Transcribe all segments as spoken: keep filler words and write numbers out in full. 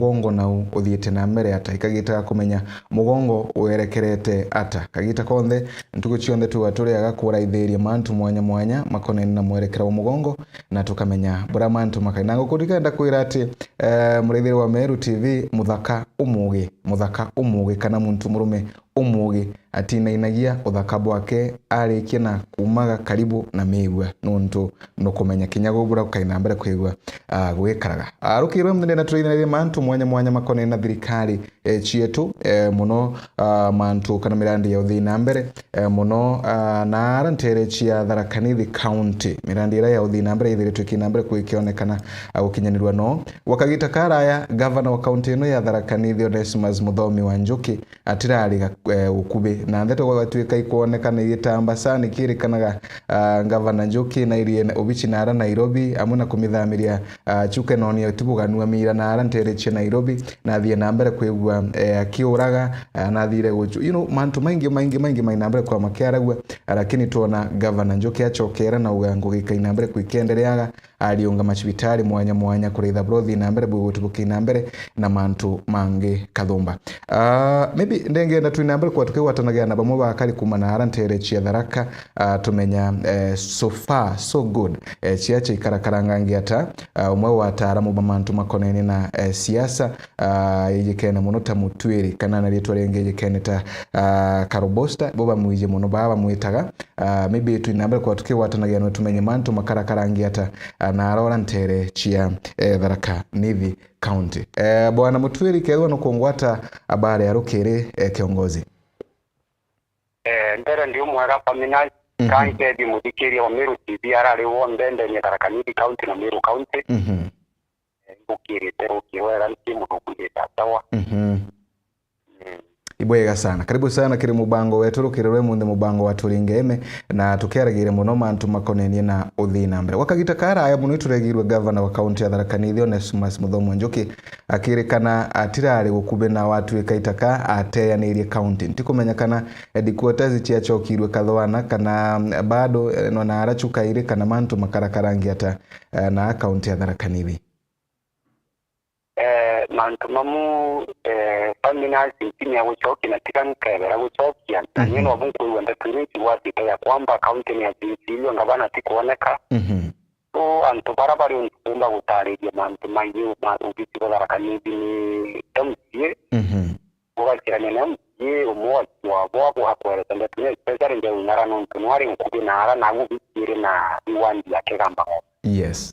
mugongo nau uthiite na mbere ata, ikagita ga kumenya mugongo werekerete ata. Kagita konthe, ntuku cionthe twigwa turi aga kuraithiria mantu mwanya mwanya makonene na mwerekera wa mugongo, na tukamenya buria mantu makari. Na nguku ndikenda kwira ati, eh, muraithiri wa Meru T V, muthaka umugi, muthaka umugi kana muntu murume umugi atinainagia uthaka bwake arikia na kumaga karibu na miigua, nuntu nukumenya kinya gubura gukai na mbere kwigua, ah, gwikaraga. Ah, rukiri rwa munene na turainairie mantu mwanya mwanya makonene na thirikari, eh, cietu, eh, muno, ah, mantu kana mirandi ya uthii na mbere, eh, muno, ah, na ara ntere cia Tharaka Nithi County, mirandi iria ya uthii na mbere ithiritwe iki na mbere kwikionekana, ah, gukinyanirwa no. Gwa kagita karaya, gavana wa kaunti ino ya Tharaka Nithi Onesmus Muthomi wa Njuki atirari ga-, eh, gukubi. Na ndeto gwatuika ikwonekana igitamba sana ikirikanaga, ah, gavana Njuki na irie obici na ara Nairobi, amwe na kumithamiria, ah, Chuka Noni ya Tibuganua Mira na ara ntere cia Nairobi, na athie na mbere kwigua, eh, akiuraga, ah, na athire gucu-, you know, mantu maingi, maingi, maingi mai na mbere kwa makiaragua, ah, lakini twona gavana Njuki acokera na uga ngugi ikai na mbere kwikiendereaga, ariunga macibitari mwanya mwanya kuritha buria uthii na mbere bwiguti buki na mbere na mantu mangi kathumba. Ah, maybe ndengenda twi na mbere kwa tukigwatanagia na bamwe bakari kuma na ara ntere cia Tharaka, ah, tumenya, eh, so far so good. Eh, ciacha ikarakarangangi ata, ah, umwe wa ataaramu ba mantu makonene na, eh, siasa, ah, ijikene muno ta Mutwiri, kana na ritwa ringi ijikene ta, ah, Karobosta, bo bamwiji muno, baa bamwitaga, ah, maybe twi na mbere kwa tukigwatanagia no tumenye mantu makarakarangi ata, ah, na arora ntere cia, eh, Tharaka Nithi County. Eh, Bwana Mutwiri, kethwa nukungwata habari ya rukiri, eh, kiongozi. Eh, mbere ndi umwega Pamina, Mhm. kankethi muthikiria wa Meru T V arari wonthe ndene ya Tharaka Nithi County na Meru County. Mhm. Eh, ngukirite rukiri wega nti muno kwithita sawa. Mhm. Mm. Ibwega sana. Karibu sana kiri mubango wetu rukiri rwe munthe mubango wa Turinge Eme, na tukiaragire muno mantu makonenie na uthii na mbere. Gwa kagita karaya muno ituregirwe gavana wa kaunti ya Tharaka Nithi Onesmus Muthomi Njuki akirikana atirari gukubi na watuika itaka ateyanirie kaunti. Ntikumenya kana headquarters ciacokirwe kathwana kana bado, eh, no na ara Chuka iri kana mantu makarakarangi ata, eh, na kaunti ya Tharaka Nithi. Eh, mantu mamu, eh, permanent ntinya gucokia na tiga nkebera gucokia. Na Mhm. niyo nobu nkwigua ndeto iria icigwatite ya kwamba kaunti ni ya Jinsi irio ngavana ti kuoneka. Mhm. So, antu bara bari untu kumba gutariria mantu maingi ma ubiti bwa Tharaka Nithi ni M C A. Mhm. Ugakirania na M C A umwe wa Kiwabwa, bugakwereta ndeto ni especially nja Ung'ara nontu nwari nkubi na ara nagu bikiri na iwandi ya Kigamba Ng'ombe. Yes.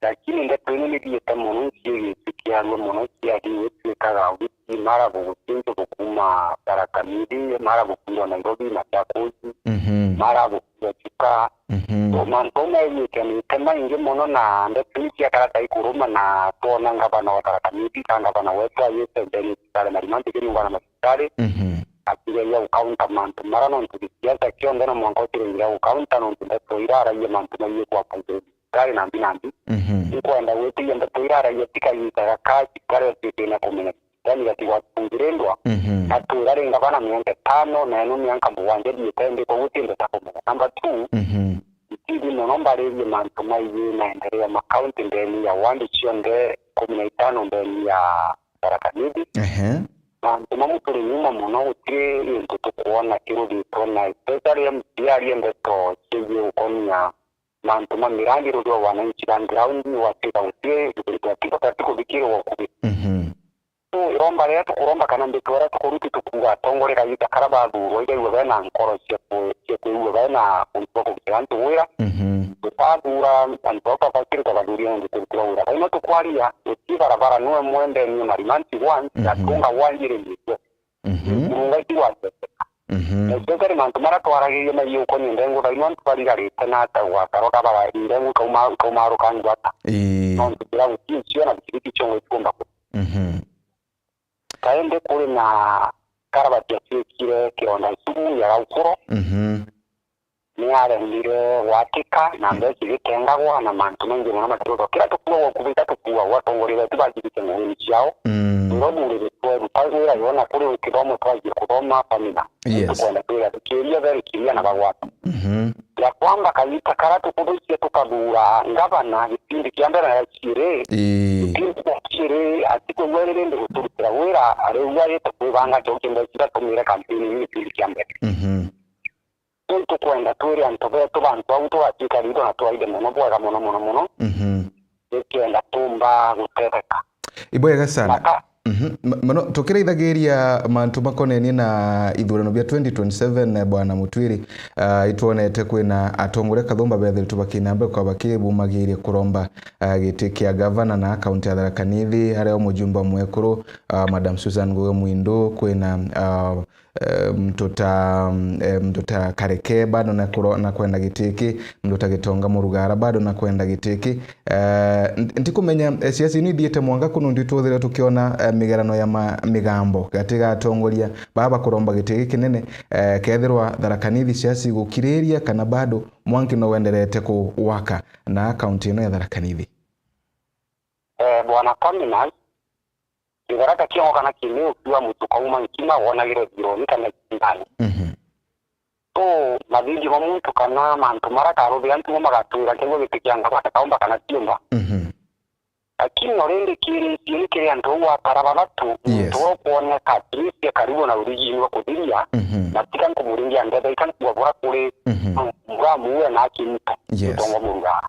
Lakini ndeto ino nithiite mono nciigite kiarua mono ciathiwe twikaga wiki, mara bugucinjwa bukuma Tharaka Nithi, mara bukwirwa Nairobi, Machakos, Mhm. mara bukwirwa Chuka. Mhm. So, mantu au maigwikanite maingi mono na ndeto iu ciakara ta ikuruma na twona ngavana wa Tharaka Nithi, ka ngavana wetu ayite Dennis Kitale Marimanti kiriungana na Kitale, Mhm. akigeria gukaunta mantu mara nontu gisiasa kionthe na mwanka utiringira gukaunta nontu ndeto ira aragia mantu maigie kwa thirikari nambi nambi. Mhm. Nkwenda gwitigia ndeto iria aragia ti kagita gaka cikare twikina kumenya. Yani gatigwa kungirindwa. Mhm. Atwira ringa bana miongo itano na ino mianka mugwanja thiite ndi koguo ti ndeto kumenya. Number two, Mhm. itindi mono mbaririe mantu maigie maendeleo ma county ndeni ya wandi cionthe kumi na itano ndeni ya Tharaka Nithi. Ehe. Mantu mamu turi nyuma mono, gutiri gintu tukwona kirugitwe na especially M C A arie ndeto ciegie gukonia mantu ma mirandi ruria wananchi ba ground watwika guti, gutikuthikirwa ukubi. Mhm. So, iromba riria tukuromba kana ndeto iria tukuruti tukuuga atongore kagita karia bathurwa igaigua bena nkoro cia ku-, cia kwigua bena untu bwa kuruta antu wira. Mhm. Tutathura antu baba bakiri tugathuria nontu kurutirwa wira. Baino tukwaria, guti barabara nwe mwendenie marimanti one, Mhm. yatunga wanjiririe. Mhm. Kurunga iti gwaceceka. Mhm. Na icio jari mantu maria twaragirie maigie ukonia ndengu, thaino antu barigarite na ata gwakarwa kabara ndengu ikauma-, ikaumaruka ngwata. Ii. Nontu kira guti icio na bikiriki ciongo itiumba ku. Mhm. Kaindi kuri na karabati acwikire kironda sugu ya gaukuro. Mhm. Ni arendire gwatika na Mm. mbeca igitengagwa na mantu maingi mono matirothwa. Kira tukuagwa kubita tukuagwa atongoria betu bajibite nguini ciao. Mm. Nairobi uri bitweru, tagwira yona kuri kithomo twagie kuthoma famina. Yes. Tukwenda kwira tukiria berikiria na bagwata. Mhm. ya kwamba kagita karia tukuthukia tukathuura ngavana gipindi kia mbere na ya ciiri, ii, gipindi kia ciiri atikwigua iri rindi guturutira wira, ariu aite kwibanga njoki mbeca iria atumire kampeni-ini gipindi kia mbere. Mhm. Riu tukwenda twire antu betu bantu au tugatwika riitho na twaide mono bwega mono mono mono. Mhm. Nikenda tumba gutetheka. Ibwega sana. Maka- Mhm. M-, mono, tukiraithagiria mantu makonenie na ithurano bia twenty twenty-seven, eh, Bwana Mutwiri, ah, itwonete kwina atongoria kathumba bethiritwe bakinamba kwa bakibumagiria kuromba, ah, giti kia gavana na kaunti ya Tharaka Nithi, aria o mujumbe wa mwekuru, ah, Madam Susan Ngugi Mwindu, kwina, ah, eh, mtu ta, eh, mtu ta Kareke bado na kuro-, na kwenda giti ki, mtu ta Gitonga Murugara bado na kwenda giti ki. Eh, nt-, ntikumenya, eh, siasa ino ithiite mwanka ku nuntu itwithire tukiona, eh, migerano ya ma-, migambo gati ga atongoria baa bakuromba giti giki kinene, eh, kethirwa Tharaka Nithi siasa igukiriria kana bado mwanki no wenderete kuwaka na kaunti ino ya Tharaka Nithi? Eh, Bwana Communal, Kigaraka kiongo kana kindi ukiwa mutu kauma nkima wonagire thironi kana kingani. Mhm. Tu mathithio ma muntu kana mantu mara karuthia ntumo magatwira kegua giti kia ngavana kaumba kana tiumba. Mhm. Lakini no rindi kiri ciiri kiri antu au atara bathatu, muntu, yes, uria ukwoneka at least karibu na urigini wa kuthiria, mhm, na tiga nkumuringia ndebe ika nkua bura kuri, mhm, muramuue na akimuta. Yes. Gitonga Murugara.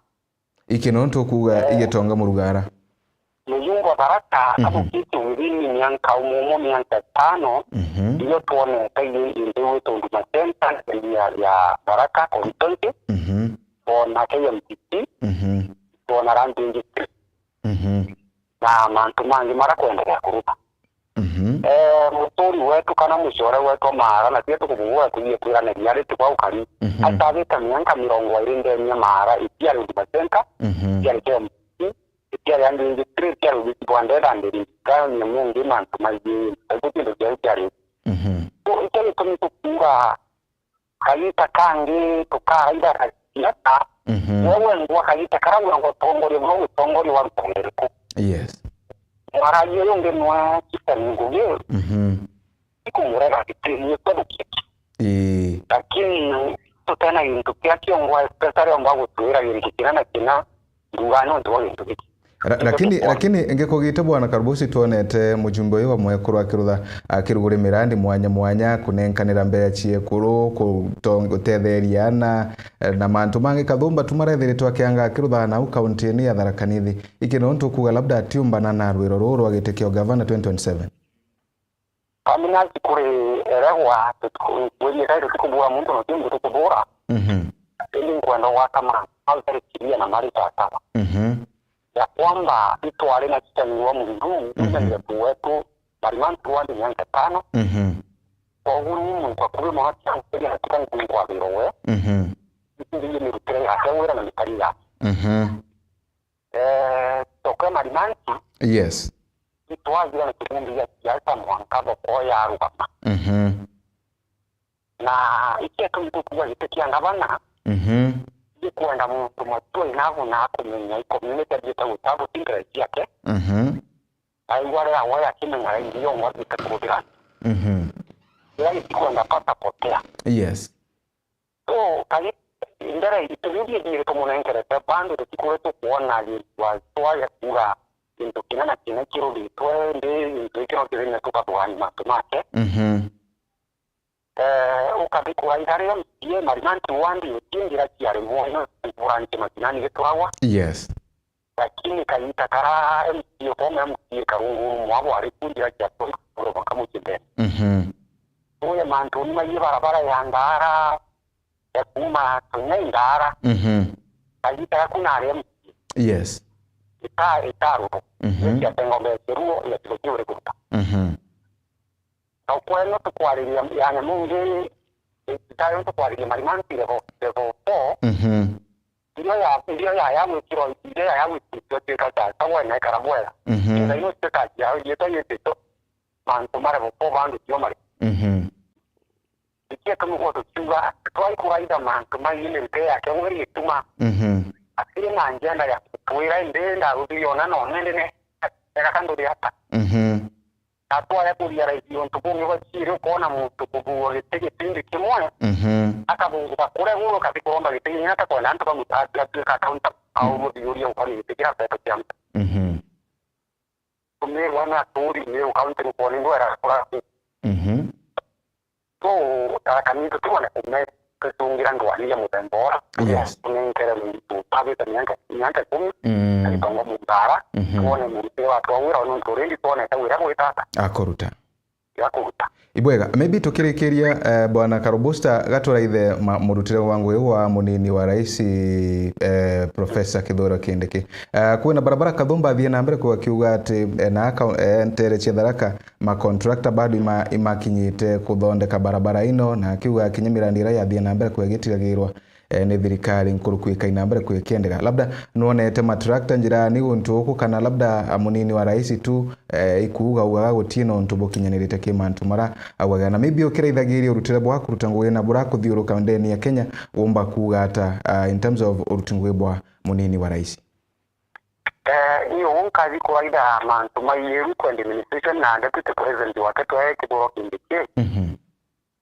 Iki no ntukuuga, eh, Igitonga Murugara. Muyumba Baraka, mhm, abukitie within mianka umwe umwe, mianka itano, mhm, irio twonete i-, inthi witwa Huduma Center, area ya Baraka constituency, mhm, twona K M T C, mhm, twona Ranting District, mhm, na mantu mangi mara kwenderea kuruta. Mhm. Eh, muturi wetu kana mucore wetu Maara, na tio tukubugura tugie kwiraniria ari tibau kari. Mhm. Atabite mianka mirongo iri ndeni ya Maara, itiari Huduma Center, mhm, itiari K M T C, itiari angi ingi, itiari ubiti bwa ndenda ndiri, ka nyamu ngi mantu maingi, aitu kintu kiu kiari. Mhm. So, ikio gitumi tukuuga, kagita kangi tukaraitha kagita, mhm, we wengwa kagita kara wengwa utongoria bwa utongoria wa rutongo ruriku? Yes. Mwaragia uyu ungi nwa Peter Ngugi, mhm, ikumurega gitini kwa rukiki. Ii. Lakini tutena gintu kia kiongwa, especially omba gutwira gintu kina na kina, nduga nontu wa gintu giki. Ra-, lakini, lakini ngikugite Bwana Karubusi, twonete mujumbe uyu wa mwekuru akirutha, akiruguri mirandi mwanya mwanya, kunenkanira mbeca ciekuru, kutong-, gutetheria ana, eh, na mantu mangi kathumba tu marethiritwe akianga akirutha nau kaunti-ini ya Tharaka Nithi. Iki no ntukuga labda atiumbana na rwiro ruu rwa giti kia ugavana twenty twenty-seven? Kaminati kuri eregwa, tuku-, kwirie kai tutikubura muntu na tiungu tukubura. Mhm. Indi nkwenda gwaka ma-, au tari kiria na mari tataba. Mhm. Ya kwamba itwari na Peter Ngugi wa Mwindu, mhm, wina wetu, Marimanti wandi mianka itano. Mhm. Koguo ni muntu akubi mono tia nkuria na tika nkuria nkwabirwa we. Mhm. Nkuria mirutire yake wira na mitari yake. Mhm. Eh, tokwe Marimanti. Yes. Itwagira na kibumbi gia siasa mwanka thoko yarugama. Mhm. Na ikio gitumi tukuuga giti kia ngavana, mhm, gikwenda muntu mature enough na akumenya i community athiite gwita guti interest ciake. Mhm. Aigua riria we akimenya raindi yongwa athiite kuthira. Mhm. Riria gitikwenda pata potea. Yes. So, kari mbere itu biu biingi tumurengerete bandu tutikure tukwona gintu twaja kuuga gintu kina na kina kirugitwe, ndi gintu iki no kithenya tukathugania mantu make. Mhm. Eh, ukathi kuraitha riria M C A Marimanti wandi uti njira ciari mwoyo, kuranti makinani gituragwa. Yes. Lakini kagita kara M C A, former M C A Karungu mwabo ari ku njira cia kuri kuro baka mucinde. Mhm. Uye mantu ni mayi barabara ya Ngara, ya kuma Tunya Ngara. Mhm. Kagita gaku na ari M C A. Yes. Ita, ita ruto. Mhm. Ni cia tengo mbe ruo ya kiro kio uri kuruta. Mhm. Na ukwenu tukwariria ya nyamu ngi, itayo tukwariria Marimanti level, level four. Mhm. Iria ya, iria ya, ya gwikirwa, iria ya, ya gwikirwa tuika ta, ta wena ikara bwega. Mhm. Ina ino tuika ya, yetwa yetito, mantu mare bo, bo bandu tio mari. Mhm. Ikia tumu kwa tukiuga, twai kuraitha mantu mai ni mpe yake, weri gituma. Mhm. Atiri na njenda ya kutwira, indi ndaruthirie ona no nende ne, ega kandu ri ata. Mhm. Na twaya kurealize untu bungi bwa siri, ukona muntu kuthurwa giti gipindi kimwe, Mhm. akathungutha kuria iguru, akathi kuromba giti kinya atakwenda antu bamu-, a-, atuika accountable, Mhm. au muthiuria ukoni giti kiria akoetwe kia antu. Mhm. Tumirwa na aturi Meru County nkwoni ndwera kura ku. Mhm. So, Tharaka Nithi tuone kume tutungira ndwani ya muthemba ora. Yes. Tunenkere muntu twabite miaka, miaka ikumi, Mm. na gitongo muthara, Mhm. tuone murutire watu wa wira, nontu already twonete wira gwitata. Akuruta. Ya kuruta. Ibwega, maybe tukirikiria, eh, Bwana Karubusta, gaturaithe ma-, murutire wa ngugi wa munini wa rais, eh, Professor Kithure Kindiki. Eh, kwina barabara kathumba athie na mbere kwa akiuga ati, eh, na aka-, eh, ntere cia Tharaka, ma contractor bado ima-, imakinyite kuthondeka barabara ino, na akiuga kinya mirandi iria yathie na mbere kwa igitigagirwa, eh, ni thirikari nkuruku ikai na mbere kwa ikiendelea. Labda nwonete ma tractor njirani guntu guku, kana labda, ah, munini wa rais tu, eh, ikuuga ugaga gutie na untu bukinyanirite ki mantu mara augaga. Na maybe ukiraithagiria urutire bwa kuruta ngugi na burakuthiuruka ndeni ya Kenya, umba kuuga ata, ah, in terms of uruti ngugi bwa munini wa rais? Eh, ni uu nkathi kuraitha mantu maiiru kwa administration na deputy president wake twe Kithure Kindiki. Mhm.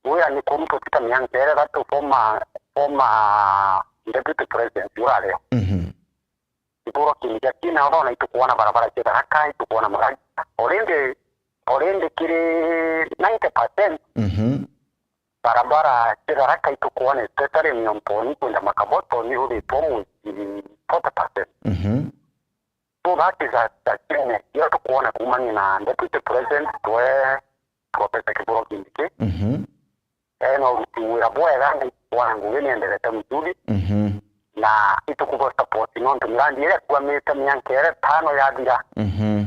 Wira ni kurutwa ti ta miaka iri ithatu former, former deputy president urario. Mhm. Kithure Kindiki akina ona itukwona barabara cia Tharaka, itukwona magari. Already, already kiri ninety percent. Mhm. Barabara cia Tharaka itukwona, especially Miomponi kwenda Makaboto, ni uthitwo mwiji forty percent. Mhm. So that is a, a change iria tukwona kuumania na deputy president twe Professor Kithure Kindiki. Mhm. Ena uruti wira bwega, na itukwona ngugi nienderete mzuri. Mhm. Na itukubo support nontu mirandi iria ikwamite miaka iri tano yathira. Mhm.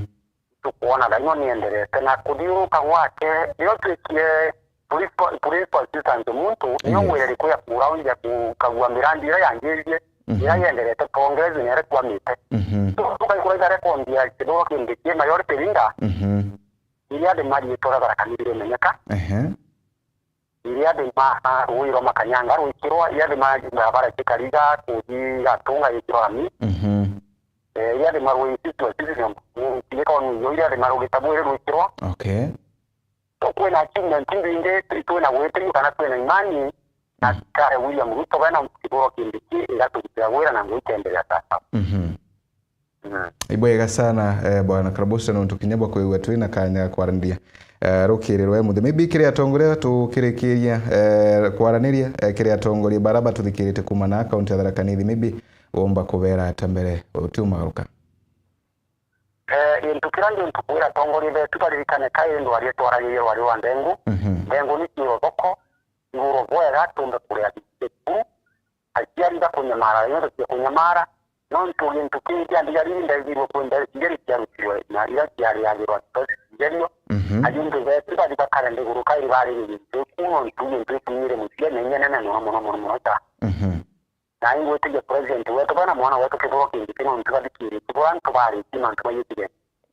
Tukwona thaino nienderete na kuthiuruka gwake, rio twikie police co-, police consultant muntu, nio Yes. wire riku ya kura unja kukagua mirandi iria yanjiririe, Mhm. iria yenderete progress na iria ikwamite. Mhm. So, tukaikuraitha rekondi ya Kithure Kindiki, majority leader, Mhm. iria athi mariitwa ria Tharaka Nithi rimenyeka. Ehe. Iria athi ma rui rwa Makanyanga rwikirwa, iria athi ma barabara cia Kariga kuthi Gatunga yikirwa rami. Mhm. Eh, iria athi marwiti twa citizen, ni koni yo iria athi marugita bwiri rwikirwa. Okay. So, kwina achievement imbingi, twina gwitikia kana twina imani na Mhm. thirikari ya William Ruto bena Kithure Kindiki igaturutira wira na ngugi ikenderea sasa. Mhm. Mm. Ibwega sana, eh, Bwana Karabusa, nontu kinya bwa kwigua twina kanya ga kwaraniria, eh, rukiri rwa muthi. Maybe kiri atongoria tukirikiria, eh, kwaraniria, eh, kiri atongoria bara batuthikirite kuuma na kaunti ya Tharaka Nithi, maybe womba kubera ata mbere utiumagaruka? Eh, gintu kiria ngiukwira atongoria betu baririkane kairi ndwari itwaranirie rwari rwa Ndengu. Mhm. Ndengu ni kioro thoko, iguru bwega tumbe kuria cukuru, aciari bakunyamara, nyondo cia kunyamara, nontu gintu kingi andigari ndaigirwe kwenda iria ciarutirwe na iria ciariagirwa ngerio. Mhm. Ayumbi betu bathi bakare nthiguru kairi bari gintu iku, nontu gintu ikinyire mucii na inya nene mono, mono, mono, mono ta. Mhm. Na ingwitikia president wetu bana mwana wetu Kithure Kindiki nontu bathikiritie bura antu baritie mantu maiyitire.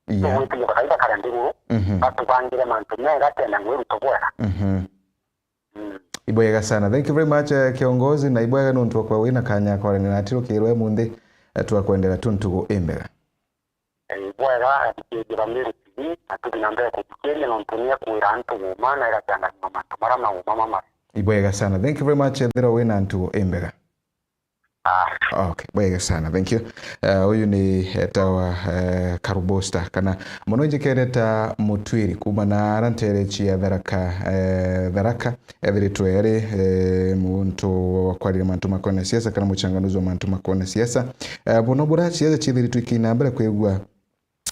Yeah. Ingwitikia bakai bakare nthiguru, Mhm. batubangire mantu mega tena ngwiruto bwega. Mhm. Mm. Ibwega sana. Thank you very much, eh, kiongozi, na ibwega nontu okwa wina kanya kwarania nati rukiri rwa munthi, eh, twakwendera tu ntugu imbega. Eh, ibwega, athikiriria ba Meru T V, na tuthi na mbere kuthikiria nontu ni akwira antu uuma na igacanganywa mantu mara mauma mama. Ibwega sana. Thank you very much, ethira wina ntugu imbega. Ah. Okay, bwega sana. Thank you. Eh, uyu ni etawa, eh, Karubosta, kana mono injikere ta Mutwiri, kuuma na ara ntere cia Tharaka, eh, Tharaka, ethiritwe ari, eh, muntu wa kwariria mantu makona siasa, kana muchanganuzi wa mantu makona siasa. Eh, buno bura siasa ciithiritwe ikina mbere kwigua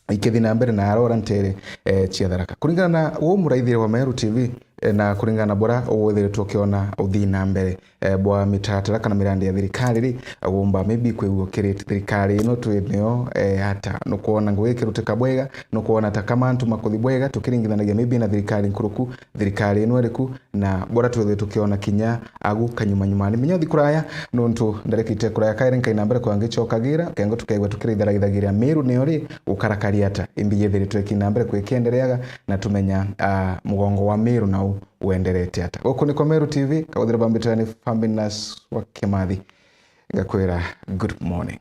ikithi na mbere na arora ntere, eh, cia Tharaka. Kuringana na uu muraithire wa Meru T V, eh, na kuringana na bura withiritwe ukiona uthii na mbere, eh, bwa mitaratara kana mirandi ya thirikari ri, wumba maybe kwigua ukirite thirikari ino twi nio, eh, ata? Nukwona ngugi ikirutika bwega? Nukwona ta ka mantu makuthi bwega tukiringithanagia maybe na thirikari nkuruku, thirikari ino iriku? Na bora twithwe tukiona kinya agu kanyuma nyumani. Menya uthi kuraya, nontu ndarekite kuraya kairi nkai na mbere kwa ngicokagira, kengo tukaigua tukiraitharaithagiria Meru niyo ri gukarakari ata, imbi yithiritwe iki na mbere kwikiendereaga, na tumenya, ah, mugongo wa Meru nau wenderete ata. Guku niko Meru T V, kauthire bambitira ni Fambinas wa Kimathi. Ngakwira good morning.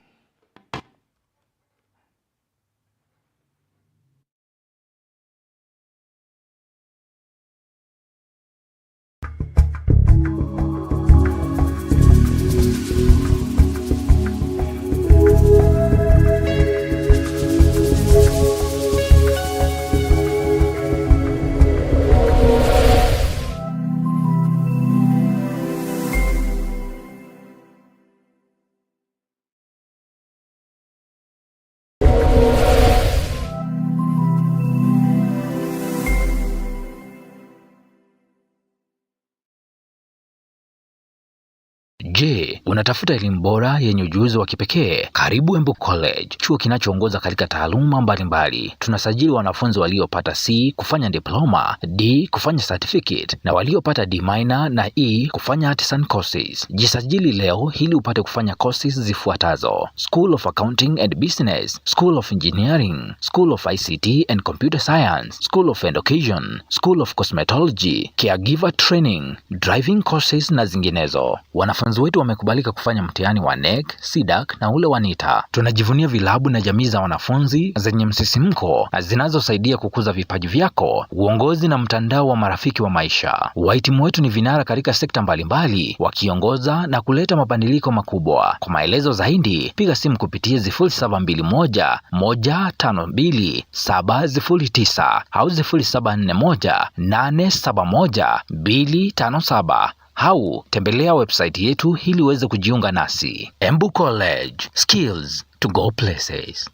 Je, unatafuta elimu bora yenye ujuzi wa kipekee? Karibu Embu College, chuo kinachoongoza katika taaluma mbalimbali. Tunasajili wanafunzi waliopata C kufanya diploma, D kufanya certificate, na waliopata D minor na E kufanya artisan courses. Jisajili leo ili upate kufanya courses zifuatazo: School of Accounting and Business, School of Engineering, School of I C T and Computer Science, School of Education, School of Cosmetology, Caregiver Training, Driving Courses na zinginezo. Wanafunzi wetu wamekubalika kufanya mtihani wa NEC, CDAC na ule wa NITA. Tunajivunia vilabu na jamii za wanafunzi zenye msisimko na zinazosaidia kukuza vipaji vyako. Uongozi na mtandao wa marafiki wa maisha. Wahitimu wetu ni vinara katika sekta mbalimbali, wakiongoza na kuleta mabadiliko makubwa. Kwa maelezo zaidi, piga simu kupitia sifuri saba mbili moja, moja tano mbili, saba sifuri tisa au sifuri saba nne moja, nane saba moja, mbili tano saba. Au tembelea website yetu ili uweze kujiunga nasi. Embu College, skills to go places.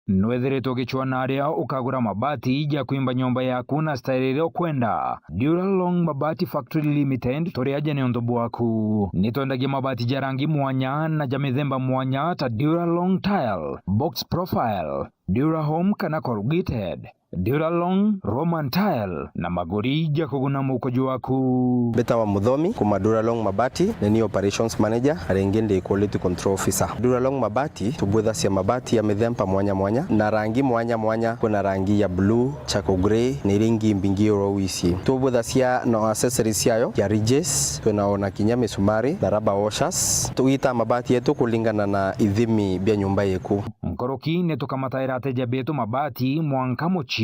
Nwethiritwe ugicwaa na aria ukagura mabati ja kwimba nyomba yaku na style iria ukwenda? Duralong Mabati Factory Limited turi aja niuntu bwaku. Ni twendagia mabati ja rangi mwanya na ja mithemba mwanya ta Duralong Tile, Box Profile, Durahome kana Corrugated, Duralong, Roman Tile na maguri ja kuguna muko jwaku. Mbitawa Muthomi kuma Duralong Mabati, ni ni operations manager, na ringi ndi quality control officer. Duralong Mabati tubwithacia mabati ya mithemba mwanya mwanya na rangi mwanya mwanya. Kwina rangi ya blue, charcoal grey, na iria ingi mbingi oro wisi. Tubwithacia na accessories ciayo ya ridges, twina ona kinya misumari na rubber washers. Tugitaa mabati yetu kulingana na ithimi bia nyumba yeku. Nkuruki ni tukamataira ateja betu mabati mwanka mucii.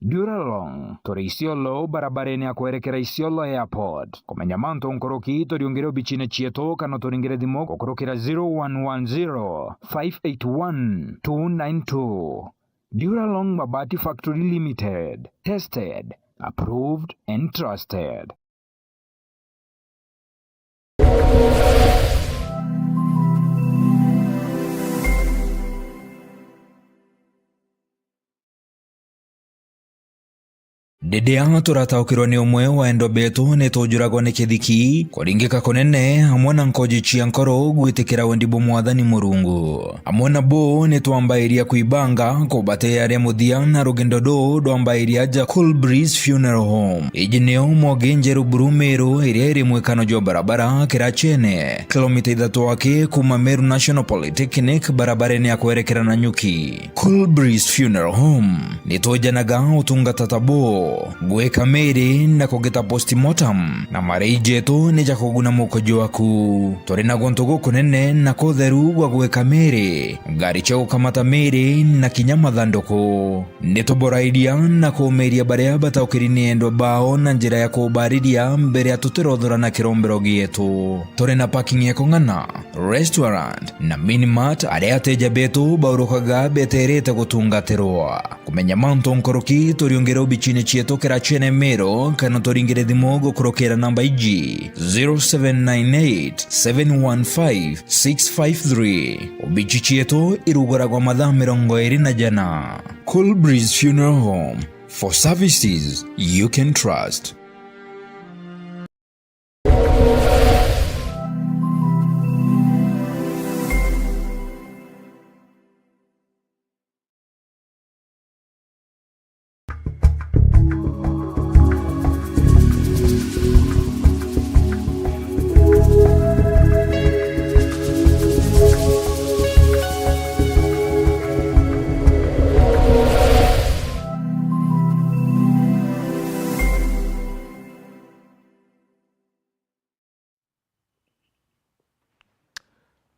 Duralong, turi Isiolo, barabarene ya kwerekera Isiolo Airport. Kumenya mantu nkuruki, turiungire obicine cietu kana turingire thimu gukurukira zero one one zero, five eight one, two nine two. Duralong Mabati Factory Limited. Tested, approved and trusted. Riria turataukirwa ni umwe wa endwa betu, ni tujuragwa ni kithiki, kuringika kunene, amwe na nkoji cia nkoro gwitikira wendi bwa Mwathani Murungu. Amwe na bo ni twambairia kwibanga kubatearia muthia na rugendo ruu rwambairia aja Cool Breeze Funeral Home. Iji nio Mwogi Njeru Buru Meru, iria iri mwikano jwa barabara Kirachene, kilomita ithatu aki kuuma Meru National Polytechnic, barabarene ya kwerekera Nanyuki. Cool Breeze Funeral Home ni twejanaga utungata ta buu, gwika miri na kugita postmortem, na marei jetu ni ja kuguna mukojo waku. Turi na guntu gukunene na kutheru gwa gwika miri, ngari cia gukamata miri na kinya mathanduku. Ni tuborairia na kuumiria baria bataukiri ni endwa bao na njira ya kubariria mbere ya tutirothora na kirombero gietu. Turi na parking ya kung'ana, restaurant na mini mart aria ateja betu baurukaga beterete gutungatirwa. Kumenya mantu nkuruki, turiungire obichine cietu Kirachene Meru, kana turingire thimu gukurukira namba iji, zero seven nine eight, seven one five, six five three. Obichi cietu iruguragwa mathaa mirongo iri na jana. Cool Breeze Funeral Home, for services you can trust.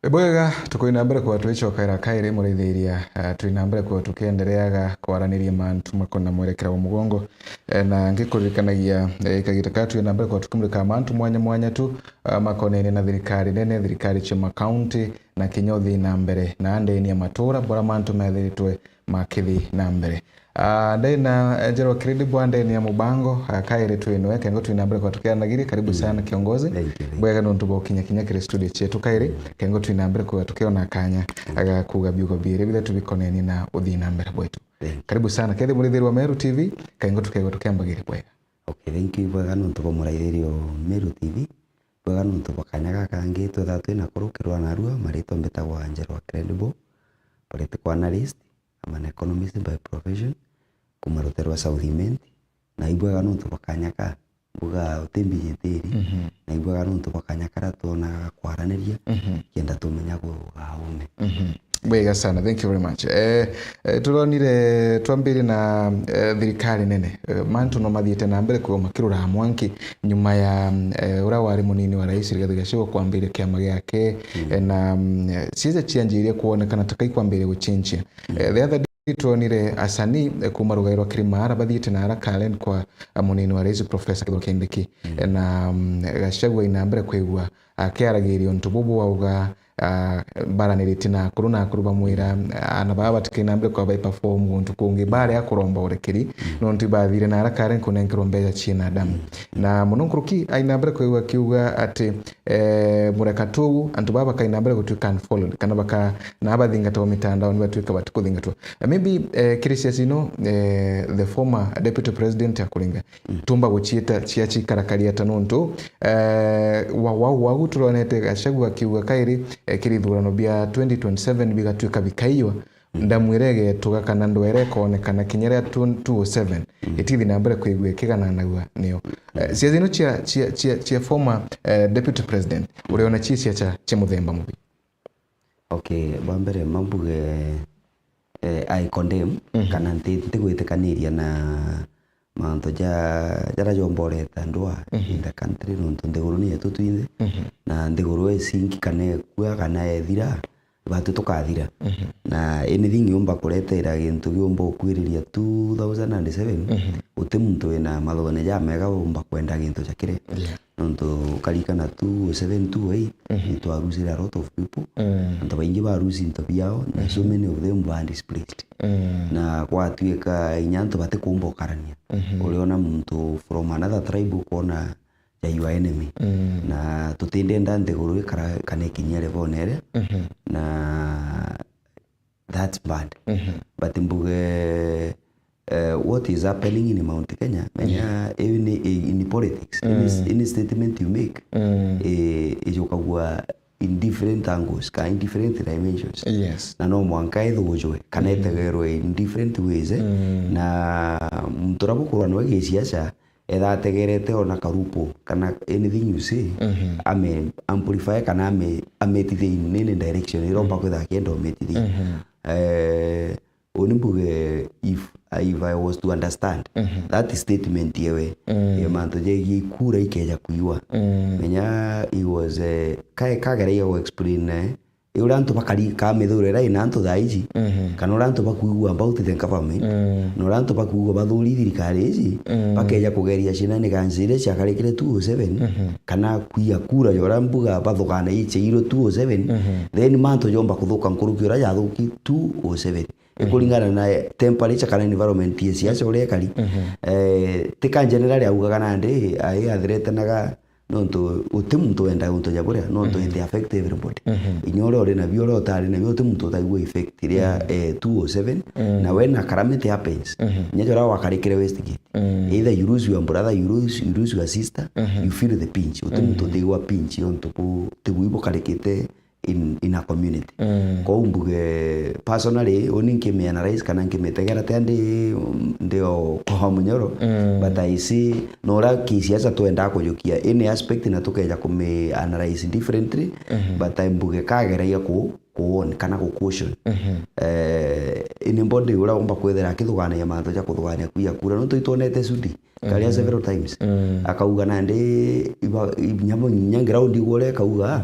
Ibwega, tukwina mbere kwa twicokaira kairi, muraithiria, eh, twina mbere kwa tukiendereaga kwaraniria mantu makona mwerekera wa mugongo. Eh, na ngikuririkanagia, eh, kagita ka twina mbere kwa tukimurika mantu mwanya mwanya tu, ah, makonene na thirikari nene, thirikari cia makaunti, na kinya uthii na mbere na andeni ya matura, bora mantu methiritwe makithi na mbere. Ah, ndena, eh, Njerwa Kirindi bwa ndeni ya mubango, ah, kairi twinwe, kengo twina mbere kwa tukianagiri. Karibu sana, kiongozi. Thank you, thank you. Bwega nontu bwa ukinya kinya kiri studio cietu kairi, kengo twina mbere kwa tukiona kanya, aga kuga biugo biri bithe tubikoneni na uthii na mbere bwetu. Thank you. Karibu sana. Kethi murithiri wa Meru T V, kengo tukegwa tukiambagiri bwega. Okay, thank you, bwega nontu bwa muraithiri o Meru T V, bwega nontu bwa kanya gaka kangi twetha twina kuru kirwa narua, maritwa mbitagwa Njerwa Kirindi bo, political analyst, I'm an economist by profession, kuma rutere rwa South Imenti, na ibwega nontu bwa kanya ka, mbuga utimbinyitiri, mhm, na ibwega nontu bwa kanya karia twonaga kwaraniria, mhm, kenda tumenya gugaume. Mhm. Bwega sana, thank you very much. Eh, eh, turonire twambire na, eh, thirikari nene. Eh, mantu no mathiite na mbere kwigwa makirura mwanki nyuma ya, mm, eh, uria wari munini wa rais Rigathi Gachagua kwambiria kiama giake, mm, eh, na, mm, eh, ciaja cianjirie kwonekana ta kai kwambiria gucenjia. Eh, the other day twonire asanii, eh, kuuma rugai rwa Kirimara bathiite na ara Karen kwa, ah, munini wa rais Professor Kithure Kindiki. Mm. Eh, na, mm, Gachagua aina mbere kwigua akiaragiria untu bubu auga, ah, baraniritie na akuru na akuru bamwira, mm, aana baa batikaina mbere kwa bai perform guntu kungi, baria kuromba urekeri, mm, nontu ibathire na ara Karen kunenkerwa mbeca ciina damu. Mm. Na muno nkuruki aina mbere kwigua akiuga ati, eh, mureka tu ugu, antu baa bakaina mbere gutwika unfollowed, kana baka-, na bathingatagwa mitandaoni batwika batikuthingatwa. Na maybe, eh, kiri ciaci ino, eh, the former deputy president akuringa, mm, tumba guciita cia cikarakaria ta nontu, eh, wa, wa, wagu turonete Gachagua akiuga kairi, eh, kiri ithurano bia twenty twenty-seven bigatwika bikaiywa, ndamwira igetuga kana ndwere ikonekana kinya ria two, two oh seven, mm, itithi na mbere kwigua ikigananagua nio. Eh, ciaca ino cia, cia, cia, cia former, eh, deputy president, uriona ci ciaca cia muthemba mubi? Okay, bwa mbere mambuge, eh, I condemn, mhm, kana nti-, ntigwitikaniria na mantu ja, jaria jomba ureta ndwaa, mhm, in the country, nontu nthiguru ni yetu twinthe, mhm, na nthiguru isingi kana ikua kana ethira, batu tukathira. Mhm. Na anything yumba kuretera gintu giumba ukwiriria two thousand and seven, mhm, guti muntu wina mathugune jamega umba kwenda gintu ja kiria. Yeah. Nontu ukarikana two oh seven, two oh eight, mhm, nitwarusire a lot of people. Mm. Antu baingi barusi into biao, na so, mhm, many of them were displaced. Mm. Na gwatuika inya antu batikumba ukarania. Mhm. Uriona muntu from another tribe, ukwona ja your enemy. Mm. Na tutindenda nthiguru ikara kana ikinyia level iria. Mhm. Na that's bad. Mhm. But mbuge, eh, what is happening in Mount Kenya, menya iu ni, i-, in politics, any s-, any statement you make, eh, ijukagua in different angles, ka in different dimensions. Yes. Na no mwanka ithujwe, kana itegerwe in different ways, eh. Na muntu uria bukurwa nawe gisiasa, etha ategerete ona karupo, kana anything you say, ame amplify, kana ame, ametithie in any direction, iromba kwitha akienda umetithie. Eh, Uni mbuge, if, if I was to understand that statement yewe, ya mantu jegie ikura ikeja kuiwa. Menya he was, eh, kae kageragia gu explain, eh, uria antu bakari ka mithurire ina antu thaa ici, kana uria antu bakuigua about the government, na uria antu bakuigua bathuri thirikari ici, bakeja kugeria ciana ni ganzi iria ciakarikire two oh seven, kana kuia kura ya uria mbuga bathugana iche iro two oh seven, then mantu jomba kuthuka nkuruki uria jathuki two oh seven. Ikuringana na temperature kana environment ya siasa uria ikari. Eh, ti ka generally augaga nandi, ai athretanaga nontu uti muntu wendaga untu ja buria, nontu it affect everybody. Inya uria uri nabio, uria utari nabio, uti muntu utaigua effect iria, eh, two oh seven, na when a calamity happens, inya jora wakarikire Westgate, either you lose your brother, you lose, you lose your sister, you feel the pinch. Uti muntu utigua pinch yontu ku, tigui bukarikite in, in a community. Kou mbuge, personally, uni nkimi analyze kana nkimitegera tia ndi, ndi o kwa munyoro, but I see, no uria kisiasa twendaa kujukia any aspect na tukeja kumi analyze differently, but I mbuge kageragia ku, kuon kana ku caution. Eh, anybody uria umba kwithira akithuganagia mantu ja kuthugania kuia kura, nontu itwonete Sudi, karia several times. Akauga nandi, iba, i-, nyamo, nya ground igwa uria ikauga,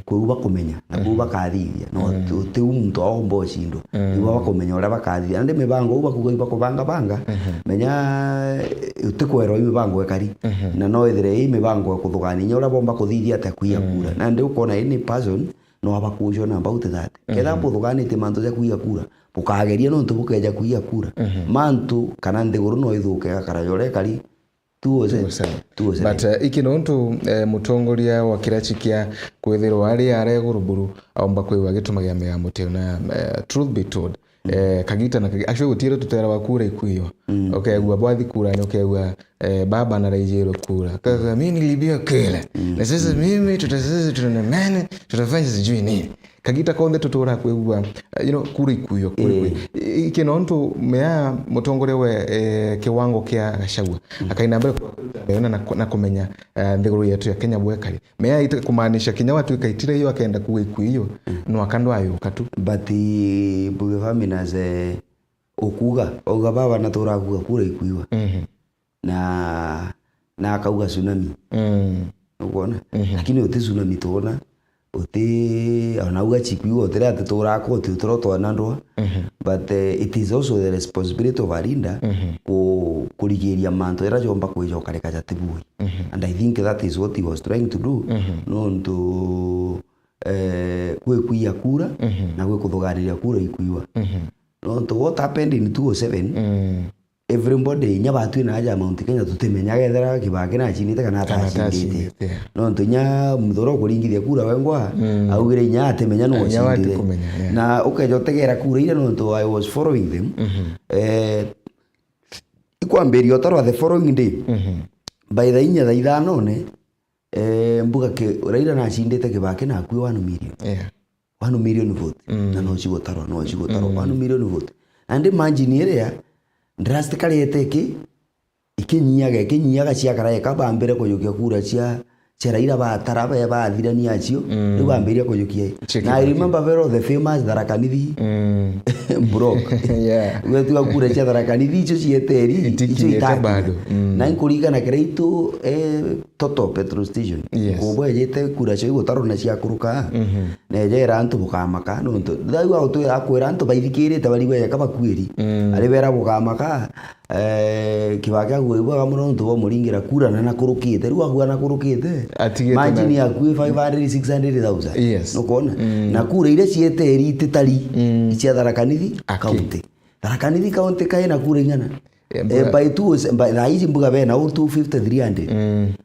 kwou bakumenya, na kwou bakathithia. No, ti, ti u muntu aomba ucindwa. Iba bakumenya uria bakathithia. Nandi mibango u bakuga ibakubanga banga, menya, eh, utikwerwa i mibango ikari. Na no ithire i mibango ya kuthugania, inya uria bomba kuthithia atia kuia kura. Nandi ukona any person, no aba caution about that. Ketha buthuganitie mantu ja kuia kura, bukageria nontu bukeja kuia kura. Mantu kana nthiguru no ithuke igakara ja uria ikari two oh seven. Two oh seven. But, eh, iki nontu, eh, mutongoria wa kiraci kia kwithirwa ari aria iguru buru aumba kwigua agitumagira migambo tiu na, eh, truth be told, eh, kagita na kagita, actually gutiire tuteerawa kura ikuiywa. Ukegua bwathi kura ni ukegua eh, baba anaraijirwe kura. Kaka, "Mimi niliibiwa kura. Na sasa mimi tuta-, sasa tuna nani, tutafanya sijui nini." Kagita konthe tutura kwigua, eh, you know, kura ikuiywa, kura ikuiywa. I-, iki nontu mea mutongoria we, eh, kiwango kia Gachagua. Akaina mbere kwa, na, na kumenya, eh, nthiguru yetu ya Kenya bwekari. Mea ite kumaanisha kinya watuika itire iyo akenda kuga ikuiywa, no akandwa ayuka tu. But, eh, mbuge faminas, eh, ukuga, auga baba natura kuga kura ikuiywa. Na, na akauga tsunami. Ukwona? Lakini uti tsunami twona, uti, ona auga chikwigua, utire ati turakwa, uti utiro twana ndwa. But, eh, it is also the responsibility of a leader ku-, kurigiria mantu jaria jomba kwijokarika jatibui. And I think that is what he was trying to do. Nontu, eh, gwi kuia kura, na gwi kuthuganiria kura ikuiwa. Nontu what happened in two oh seven, everybody, inya batwi na aja Mount Kenya, tutimenyaga ethera Kibaki nacindite kana atacindite. Nontu inya muthuri ukuringithia kura wengwa, augire inya atimenya no acindire. Na ukeja utegera kura iria, nontu I was following them. Eh, ikwambiria utarwa the following day. By the inya thaa ithanone, eh, mbuga ki-, Raila nacindite Kibaki na akui one million. One million vote. Na no cigutarwa, no cigutarwa. One million vote. And imagine iria, drastically ete iki, ikinyiaga, ikinyiaga ciakara eka bambire kujukia kura cia, cia Raila batara, be bathirania acio, riu bambiria kujukia. Na I remember very well the famous Tharaka Nithi block. Gwetiga kura cia Tharaka Nithi icio cieteri, icio itakinya. Na inkuririkana Kiraitu, eh, Total Petrol Station. Kumbe ejete kura cio igutarwa na ciakuruka. Na ejera antu bukamaka, nontu thau autwira akwira antu baithikirite bari bwega bakwiri. Ari bera bukamaka, eh, Kibaki agua ibwega muno nontu bamuringira kura na nakurukite. Riu agua nakurukite. Imagine akui five hundred, six hundred thousand. Nukona? Na kura iria cieteri ititari cia Tharaka Nithi County. Tharaka Nithi County kaina kura ing'ana? Eh, by two oh seven, by, thaa ici mbuga bena o two fifty, three hundred.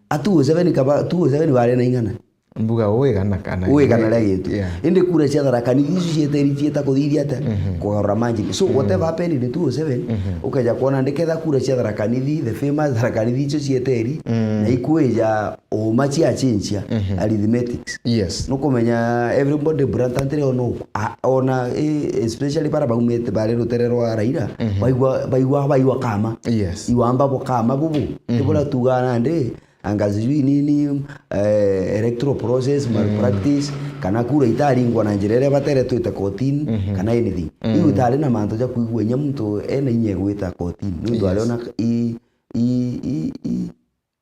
A two oh seven kaba, two oh seven bari na ing'ana? Mbuga uigana kana uigana ria gitu. Yeah. Indi kura cia Tharaka Nithi icio cieteri cieta kuthithia atia? Mhm. Kugarura margin. So, mhm, whatever happened in two oh seven, mhm, ukeja kuona ndiketha kura cia Tharaka Nithi, the famous Tharaka Nithi icio cieteri, mm, na ikwija uma cia change, mhm, arithmetics. Yes. Nukumenya everybody bluntly ona, a-, ona, eh, especially bara baumite bari rutere rwa Raila, mhm, baigua, baigua, baigua kama. Yes. Iwamba bo kama bubu. Mhm. Tibura tuga nandi, anga sijui nini, eh, electoral process, mm, malpractice, kana kura itaringwa na njira iria batere twite kotini, mhm, kana anything. Mm. Iu itari na mantu ja kwigua inya muntu ena inya gwita kotini. Nuntu, yes, ariona i, i, i, i,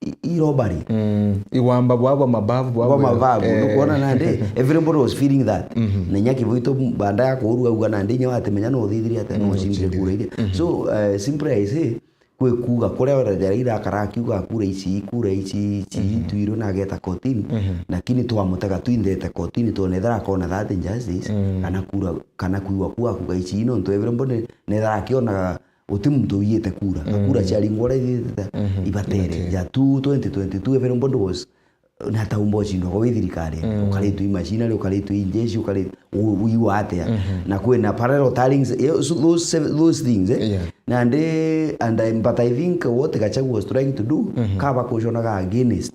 i, i robbery. Mm. Iwamba bwabo mabavu bwabo. Bwa mabavu. Eh. Nukwona nandi, everybody was feeling that. Mhm. Na inya Kivuthu baada ya kuurua auga nandi inya watimenya no uthithirie atia, no, mm, ucindire kura iria. Mhm. So, eh, simply I say, kwi kuuga kuria Raila akara akiuga kura ici, kura ici, ici, mhm, itwirwe na ageta kotini, mhm, lakini twamutega twinthe ete kotini, twone ethira akona that injustice, mm, kana kura, kana kwigua kuu akuga ici, nontu everybody nethira akionaga uti muntu uiyite kura, na kura, mm, ciaringwa uria ithithite, mhm, ibatere. Ibatere. Ja tu twenty twenty-two, everybody was na ta umba ucindwa kwa wi thirikari, mm, ukaritwe i machinery, ukaritwe i njeshi, ukari-, u-, uigua atia? Mhm. Na kwina parallel tellings, eh, so those, those things, eh? Yeah. Nandi, and I, but I think what Gachagua was trying to do, mhm, kaba kuconaga against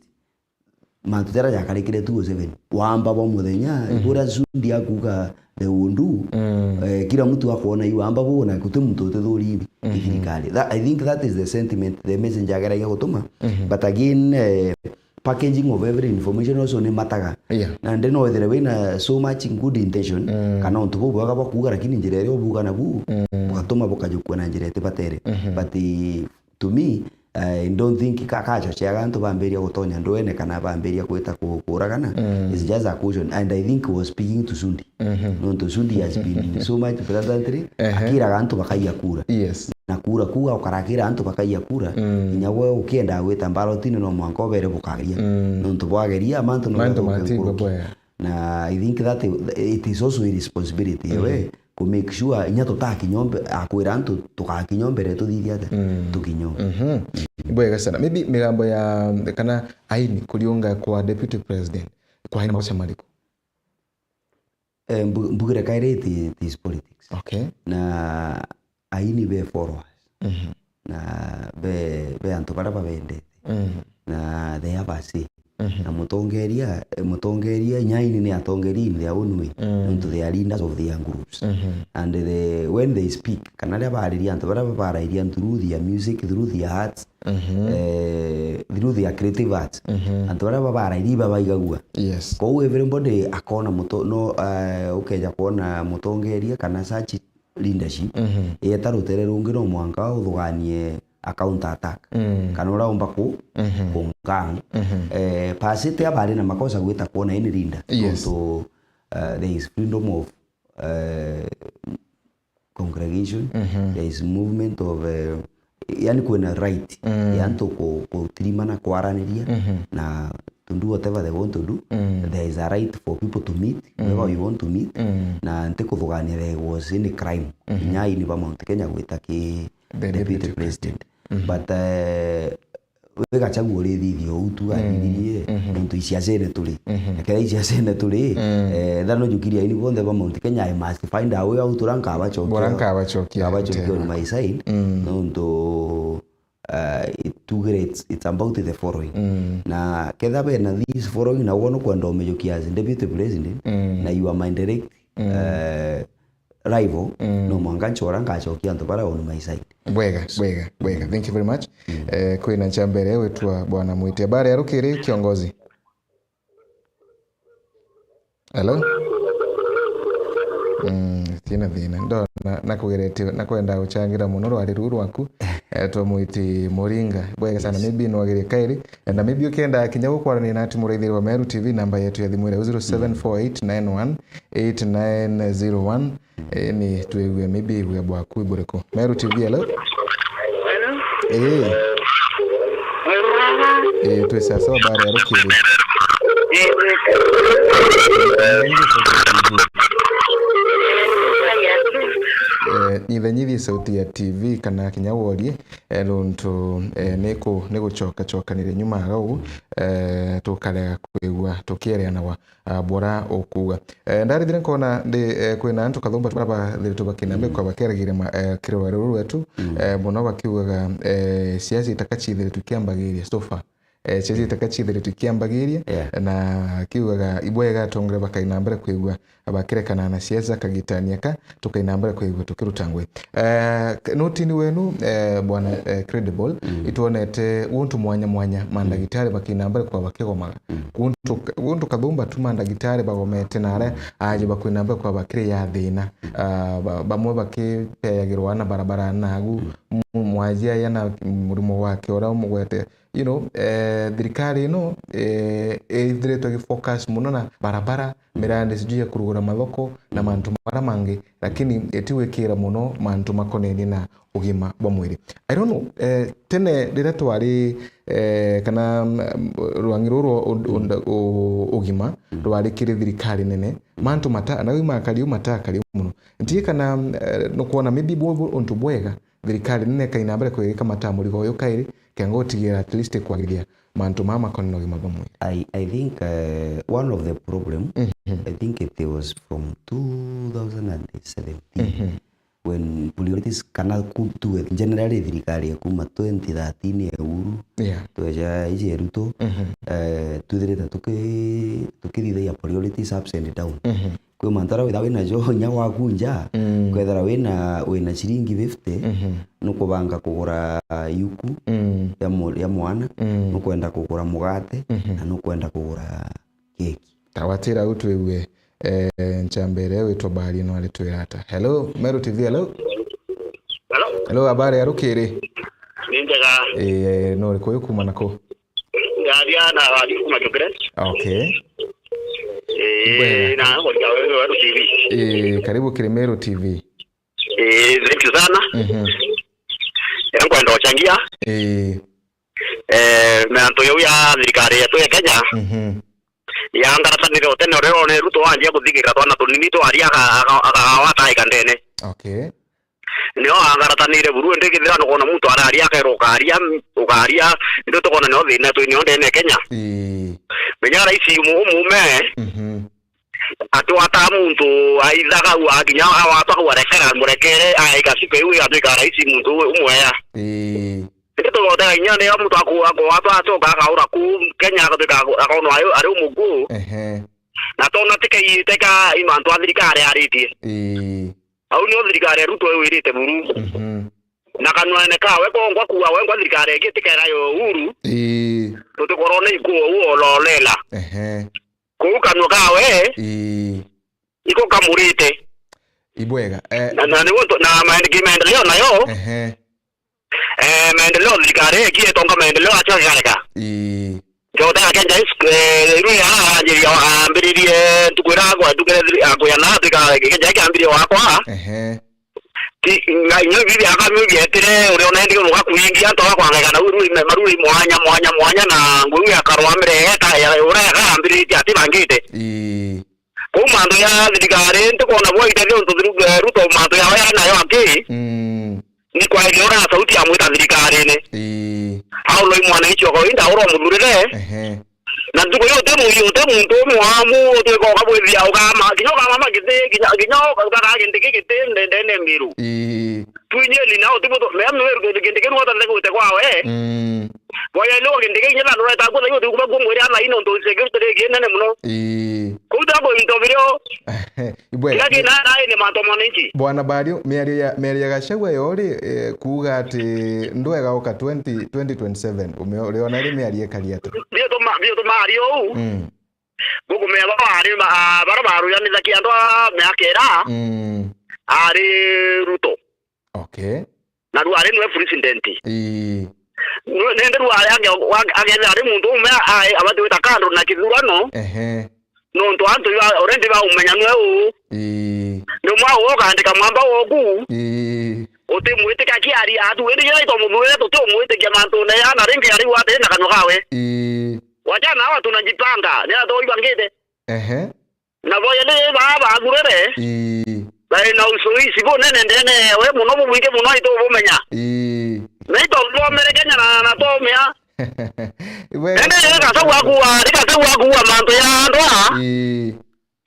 mantu jaria jakarikire two oh seven. Wamba bwa muthenya, mhm, kuria Sudi akuga the undu, mm, eh, kila mtu akoona iu wamba bu na guti muntu utithuri, mhm, thirikari. That, I think that is the sentiment, the message ageragia gutuma. Mhm. But again, eh, packaging of every information also ni mataga. Yeah. Na ndi no wethire wina so much good intention, mm, kana untu bubwega bwa kuuga, lakini njira iria ubuuga nabu, mm, bugatuma bukajukua na njira itibatere. Mhm. But, eh, to me, I don't think ka-, kachocheaga antu bambiria gutonya ndwene kana bambiria gwita ku-, kuuragana. Mm. It's just a caution. And I think he was speaking to Sudi. Mhm. Nontu Sudi has been so much bluntly, ehe, akiraga antu bakaiya kura. Yes. Na kura kuu, ukarakira antu bakaiya kura, mm, inya we ukienda gwita mbarotini no mwanka ubere bukaria. Mm. Nontu bwageria, mantu no mantu mathukio matigwe nkuruki. Bwega. Na I think that it is also a responsibility, mm, ewe, ku make sure inya tutakinya mbe-, akwira antu tugakinya mbere tuthithia atia? Mm. Tukinya. Mhm. Bwega sana. Maybe migambo ya, kana aini kuriunga kwa deputy president, kwa aini magoca mariku? Eh, mbu-, mbugire kairi it, it is politics. Okay. Na aini be followers. Mhm. Na be, be antu baria babendete. Mhm. Na they have a say. Mhm. Na mutongeria, eh, mutongeria, inya aini ni atongeria in their own way. Mm. Nontu they are leaders of their groups. Mhm. And the, when they speak, kana riria bariria antu baria babarairia through their music, through their arts, mhm, eh, through their creative arts. Mhm. Antu baria babarairia ibabaigagua. Yes. Kou everybody akona muto-, no, eh, ukeja kwona mutongeria kana such leadership, mhm, yeta rutere rungi no mwanka uthuganie a counter attack. Mm. Kana uria umba ku-, mhm, kungang. Mhm. Eh, pasite abari na makosa gwita kwona any leader. Yes. Nontu, eh, there is freedom of, eh, congregation, mhm, there is movement of, eh, yani kwina right, mm, ya antu ku-, kutirimana kwaraniria, mhm, na to do whatever they want to do. Mm. There is a right for people to meet, mm, wherever you want to meet. Mm. Na nti kuthugania there was any crime. Mhm. Inya aini ba Mount Kenya gwita ki the deputy, deputy president, president. Mhm. But, eh, wi Gachagua urithithia uu tu, mm, athithirie, mhm, nontu i ciacene turi. Mhm. Na kethira i ciacene turi, mm, eh, ethira no njukirie aini bonthe ba Mount Kenya, I must find a way out uria nkabacokia. Uria nkabacokia, nkabacokia on my side. Mm. Nontu, eh, tugire it's, it's about the following. Mm. Na kethira bena this following, na wona ukwenda umijukia as deputy president, mm, na you are my direct, mm, eh, rival, mm, no mwanka nchora ngacokia antu baria on my side. Bwega, bwega, bwega. Mm. Thank you very much. Mm. Eh, kwina nchambere witwa Bwana Mwiti. Habari ya rukiri, kiongozi? Hello? Mm, tina thina. Ndo na, nakugeretie, nakwenda guchangira muno rwari ruu rwaku. Eh, twa Mwiti Muringa. Bwega sana. Yes. Maybe nwagerie kairi. Na maybe ukienda kinya gukwarania na ati muraithiri wa Meru T V, namba yetu ya thimu iri zero seven four eight nine one eight nine zero one. Eh, ni twigue maybe wia bwaku buriku. Meru T V, hello? Hello? Eh. Hello? Eh, twi sawa sawa, habari ya rukiri? Eh, twi sawa. Eh, nyithanyithi sauti ya T V kana kinya worie, eh, nontu, eh, niku-, nigucokacokanire nyuma aga uu, eh, tukarega kwigua tukiereanawa, ah, bora ukuuga. Eh, ndarithire nkona ndi, eh, kwina antu kathumba bara bathiritwe bakinambia kwa bakeragira ma-, eh, kiri rwari ruru rwetu, eh, muno bakiugaga, eh, siasa itaka cithiritwe kiambagiria so far. Eh, ciacio itaka ciithiritwe ikiambagiria, yeah, na kiugaga ibwega atongore bakaina mbere kwigua bakirekana na ciaca kagitania ka, tukaina mbere kwigua tukiruta ngui. Eh, k-, notini wenu, eh, bwana, eh, Credible, mm, itwonete guntu mwanya mwanya mandagitari, mm, bakina mbere kwa bakigomaga. Mm. Guntu, guntu kathumba tu mandagitari bagomete na aria, mm, aje bakwina mbere kwa bakiri ya thina. Mm. Ah, ba-, bamwe bakipeyagirwa na barabara nagu, mm, mu-, mwaji aya na murimo wake uria umugwete, you know, eh, thirikari ino, eh, ithiritwe igifocus muno na barabara, mirandi sijui ya kurugura mathoko na mantu mara mangi, lakini itigwikira muno mantu makonenie na ugima bwa mwiri. I don't know, eh, tene riria twari, eh, kana, mm, rwangi ruru rwa u-, u-, u-, ugima rwari kiri thirikari nene, mantu mata, na ugima akari u matakari muno. Ntie kana, mm, eh, nukwona maybe bwo, bwo untu bwega thirikari nene ikaina mbere kwigika mata murigo uyu kairi, kenda gutigira at least kwagirithia mantu maa makonainie na ugima bwa mwiri. I, I think, uh, one of the problem, mhm, I think it was from two thousand seventeen, mhm, when priorities kana ku-, tuge generally thirikari ya kuma twenty thirteen ya Uhuru, yeah, tweja iji ya Ruto, mhm, eh, twithirite tuki-, tukithithagia priorities ups and down. Mhm. Kwi mantu aria witha wina jo inya gwaku nja, mm, kwethira wina, wina ciringi fifty, mhm, nukubanga kugura yuku, mm, ya mu-, ya mwana, mm, nukwenda kugura mugate, mhm, na nukwenda kugura keki. Tawatira u twigue, eh, nchamba iria witwa Bari no ari twira ata. Hello, Meru T V, hello? Hello? Hello, habari ya rukiri? Ni njega. Eh, no uriku uyu kuma naku? Ndaria na Wadi kuma Jubire. Okay. Eh, bwega. Na ngoja wewe wa T V. Eh, karibu kiri Meru T V. Eh, thank you sana. Mhm. Eh, nkwenda uchangia. Eh. Eh, mantu yau ya thirikari yetu ya Kenya. Mhm. Ya ngaratanire utene uria one Ruto wanjia kuthigirira twana tunini twaria aga-, aga-, agawataika ndene. Okay. Nio angaratanire buru, indi kethira nukwona muntu araria, akaira ukaria, ukaria, indi tukona nio thina twinio ndene ya Kenya. Ii. Menya rais umu-, umume, mhm, atwata muntu aithaga u akinya awatwa ku arekera, murekere, aika siku iu igatwika rais muntu u-, umweya. Ii. Indi tugotega inya nio muntu aku-, akuwatwa acoka akaura ku Kenya agatwika aku-, akonwa ari, ari umuku. Ehe. Na tona tikaiite ka i mantu a thirikari aritie. Ii. Au nio thirikari ya Ruto iwirite buru. Mhm. Na kanwene kawe kongwa kuwa wengwa thirikari ingi tikera yo Uhuru. Ii. Tutikorwo ni ikuo uo ololela. Ehe. Kuu kanwa kawe. Ii. Iko kamurite. Ibwega. Eh. Na, na ni guntu, na maendeleo nayo. Ehe. Eh, maendeleo thirikari ikie tonga maendeleo acho gareka. Ii. Jota Kenya is, eh, iru ya aranjiria ambiririe ntuku ira agwa ntuku ira akwia na tuka Kenya kiambirie wakwa. Ehe. Ti nga inyo bibi aka mi bietire uri ona ndi muga kuingia to kwa ngega na uru me maru mwanya, mwanya, mwanya na nguru ya karwa mire eta ya ura ya ambiritie ati bangite. Ii. Kuu mantu ya thirikari, ntikwona bwaitethia untu thiru, eh, Ruto mantu yawe ari nayo aki. Mm. Ni kwaithia ura na sauti ya mwita thirikarine. Ii. Au no imwana icio kawaida ura umuthurire. Ehe. Na ntuku yo uti mu-, uti muntu umwe wamu utwika ukabwithia ukama, kinya ukama magiti, kinya, kinya ukara gintiki giti ndendene miru. Ii. Twinyeni nao, tibuto, mea mwe kindi kiu watanire gwite kwawe. Mm. Boya ni kindi kiu nyina nureta kwa thayo tukuma kumwira thaino ntu security ri nene muno. Ii. Kuu ta ko into birio. Ibwe. Kila kina rai ni mantu mwananchi. Bwana Bario, miario ya, miario ya Gachagua yo ri, eh, kuuga ati ndwega uka twenty, twenty twenty-seven. Ume-, uriona ri miario ikari ata? Bio tuma, bio tuma ari uu. Mm. Gukumenya baba ari, ah, bara baruyanithagia andu a miaka ira. Mm. Ari Ruto. Okay. Na rwari nwe president. Ii. Nwe-, nende rwari age-, wa-, agethira ari muntu umwe a-, abati gwita kando na kithurano. Ehe. Nontu antu iba-, already baumenya nwe uu. Ii. Ni umwe uu ukandika mwamba woku. Ii. Utimwitikia kiari atu, indi yena itwa muthurire tutiumwitikia mantune ya na ringi ari wate na kanwa kawe. Ii. Wachana hawa tunajipanga, ni atoiba ngite. Ehe. Na boya ni baa bathurire. Ii. Na ena ushawishi bunene ndene yawe muno, bubwingi muno, itubumenya. Ii. Na itubomere Kenya na, na twomea. Ibwega. Ende rikasau akuwa, rikasau akuwa mantu ya andu aa. Ii.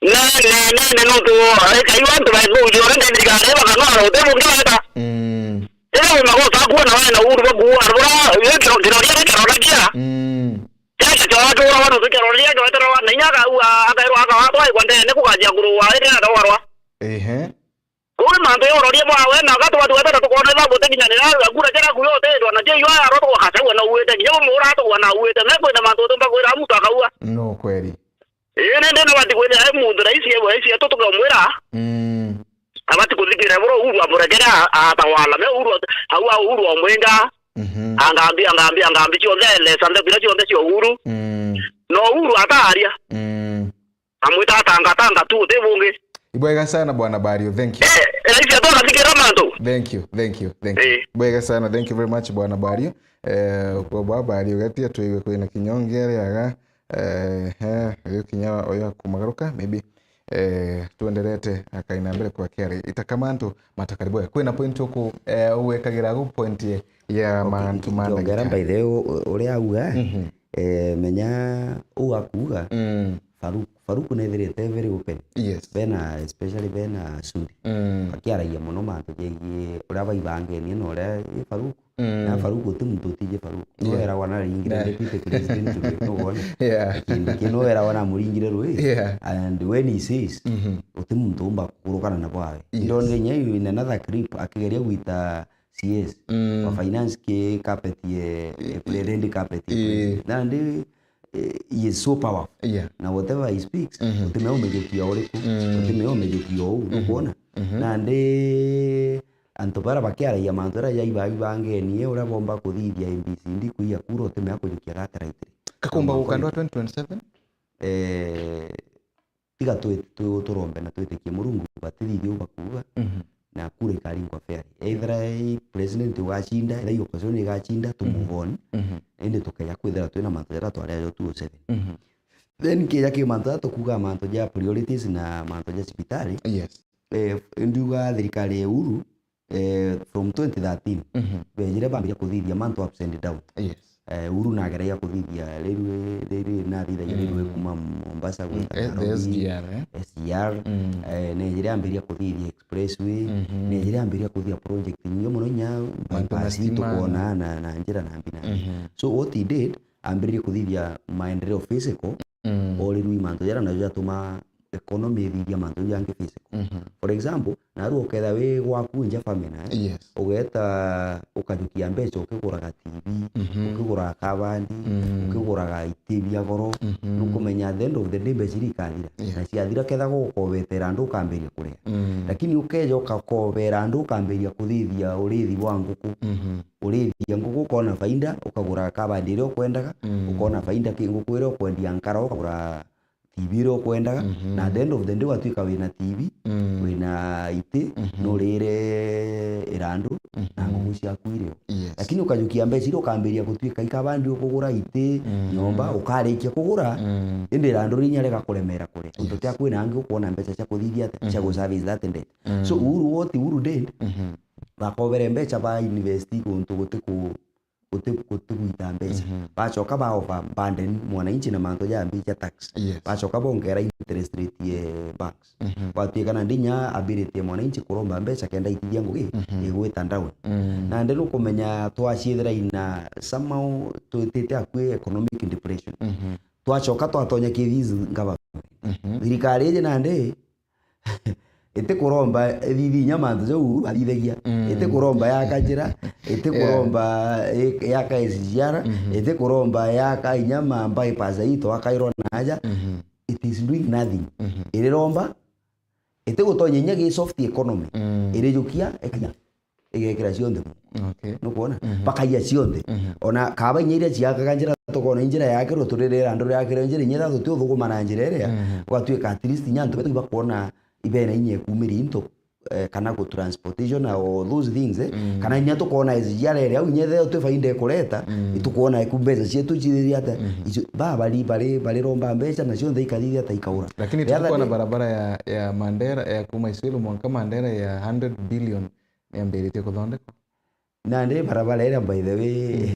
Nene, nene, nontu, eh, kai bantu ba, bauji ore nde thirikari, bakanwara, uti bungi weta. Mm. Riria wi magosa aku na wena uhuru bwa kuuga, bura, wi kiro, kiro ria ri kiro na kia. Mm. Kia kicho watu ura wanu kiro ria kiwetera wa, na inya akauga, akairwa akawatwa igwa ndene kugacia kuruwa, iri na dawarwa. Ehe. Kuri mantu ya uroria bwawe, na gatu watu wetera tukona ithabu utikinyanira, akura kira kuyo utindwa, na cio iwa arwa tukakacagua na uwite, kinya bumura tukwa na uwite, me kwina mantu utumba kwira muntu akaua. No kweli. Ii, nindi nabati kwithira ai muntu raisi ewe, raisi etu tukamwira. Mm. Abati kuthikira bura Uhuru amurekere a-, atawala. Me Uhuru at-, au a Uhuru omwinga. Mhm. Angambi, angambi, angambi cionthe elesa ndeto iria cionthe cia Uhuru. Mm. No Uhuru ataria. Mm. Amwita atanga, atanga tu, uti bungi. Ibwega sana, Bwana Bario, thank you. Eh, raisi etu agathikira mantu. Thank you, thank you, thank you. Eh. Ibwega sana, thank you very much, Bwana Bario. Eh, kwa Bwana Bario, gatia twiwe kwina kinyonge riaga. Eh, eh, uyu kinya uyu akumagaruka, maybe, eh, twenderete akaina mbere kwa kiari. Itakamantu matakaribu. Kwina point uku, eh, ugwekagira gu point ya, ya okay, mantu ma ndagika. By the way, u-, u-, uria auga, mhm, eh, menya u akuga, mm, Farouk, Farouk nethirite very open. Yes. Bena, especially bena Sudi. Mm. Akiaragia muno mantu jegie uria baibangenie na uria, eh, Farouk. Mm. Na Farouk uti muntu utiji Farouk. No, yeah, eragwa na ringire, yeah, deputy president we, no wona? Yeah. Kindu ki no eragwa na muringire rui. Yeah. And when he says, mhm, uti muntu umba kukurukana na bwawe. Yes. Ndonire nya in another clip akigeria gwita C S. Mm. Wa finance ki carpet ye, ye, red carpet ye. Yeah. Na ndi eh, he is so powerful. Yeah. Na whatever he speaks, mhm, utimenya umejukia uriku, mm, utimenya umejukia uu, mhm, nukwona? Mhm. Nandi antu bara bakiaragia mantu jaria jaiba-, ibangenie, uria bomba kuthithia A B C D kuiya kura, utimenya kujukia gata rightly. Kakumba gukandwa twenty twenty-seven? Eh, tiga twi-, tu-, turombe na twitikie Murungu, batithithia uu bakuuga, mhm, na kura ikaringwa fairly. Either i president ugacinda, either i opposition igacinda, tu, mhm, move on. Mhm. Indi tukeja kwithira twina mantu jaria twari ajo two oh seven. Mhm. Then kija ki mantu jaria tukuuga mantu ja priorities na mantu ja cibitari, yes, eh, ndiuga thirikari ya Uhuru, eh, from twenty thirteen, mhm, bejire bambiria kuthithia mantu ups and down. Yes. Eh, Uhuru nageragia kuthithia railway, railway, nathithagia, mm, railway kuma Mombasa, mm, gwita, eh, the Nairobi, S G R, eh? S G R. Mm. Eh, nejire ambiria kuthithia expressway, mhm, nejire ambiria kuthithia project nyingi muno, inya mantu ma bypass stima, tukwona na, na njira na mbi na mbi. Mhm. So what he did, ambiririe kuthithia maendeleo physical, mm, o riu mantu jaria najo jatuma economy ithithia mantu jau jangi physical. Mhm. For example, naru uketha wi gwaku nja family, eh? Yes. Ugeta ukajukia mbeca ukiguraga T V, mhm, ukiguraga kabandi, mm, ukiguraga iti bia goro, mhm, nukumenya at the end of the day mbeca iria ikathira. Yeah. Na ciathira ketha gukobetera andu ukambiria kuria. Mm. Lakini ukeja ukakobera andu ukambiria kuthithia urithi bwa nguku. Mhm. Urithia nguku ukona faida, ukagura kabandi iria ukwendaga, mm, ukona faida ki nguku iria ukwendia nkara, ukagura T V iria ukwendaga, mhm, na at the end of the day gwatuika wina T V, mm, wina iti, mhm, nurire irandu, na, mhm, nguku ciaku irio. Yes. Lakini ukajukia mbeca iria ukambiria gutuika ikabandi ukugura iti, mm, nyomba, ukarikia kugura, mm, indi irandu rinya rigakuremera kuria. Yes. Untu tia kwina angi ukwona mbeca cia kuthithia atia, cia, mhm, gu service that debt. Mm. So Uhuru, what Uhuru did, mhm, bakobere mbeca ba invest guntu guti ku-, guti-, guti gwita mbeca. Mhm. Bacoka baofa burden mwananchi na mantu ja mbi ja tax. Yes. Bacoka bongera interest rate ye banks. Mhm. Gwatuika na ndinya ability ya mwananchi kuromba mbeca kenda itithia ngugi, mhm, igwita down. Mm. Nandi nukumenya twaciethira ina somehow twitite akui economic depression. Mhm. Twacoka twatonya ki this government. Mhm. Thirikari iji nandi itikuromba ithithi inya mantu jau athithagia. Mm. Itikuromba yaka njira, itikuromba, yeah, i-, yaka S G R, mhm, itikuromba yaka inya ma bypass aitu akairwa na aja. Mhm. It is doing nothing. Mhm. Iriromba, itigutonya inya gi soft economy. Mm. Irijukia, ikaia. Igekira cionthe mu. Okay. Nukwona? Mhm. Bakaia cionthe. Mhm. Ona kaba inya iria ciakaga njira, tukona njira yakirwe, turire irandu riakirwe njira inya ithatu, ti uthuguma na njira iria, mhm, gwatuika at least inya antu betu ibakwona ibena inya ikumiria into eh, kana ku transportation na all those things, eh. Mm. Kana inya tukoona S G R ere au inya ethira twi faida ikureta, mm, itukoona ku mbeca cietu cithithia atia. Mhm. Icio, ba bari, bari, bari romba mbeca na cionthe ikathithia ata ikaura. Lakini tukuona barabara ya, ya Mandera, ya kuma Isiolo mwanka Mandera ya hundred billion niambiritie kuthondekwa. Nandi barabara iria, by the way,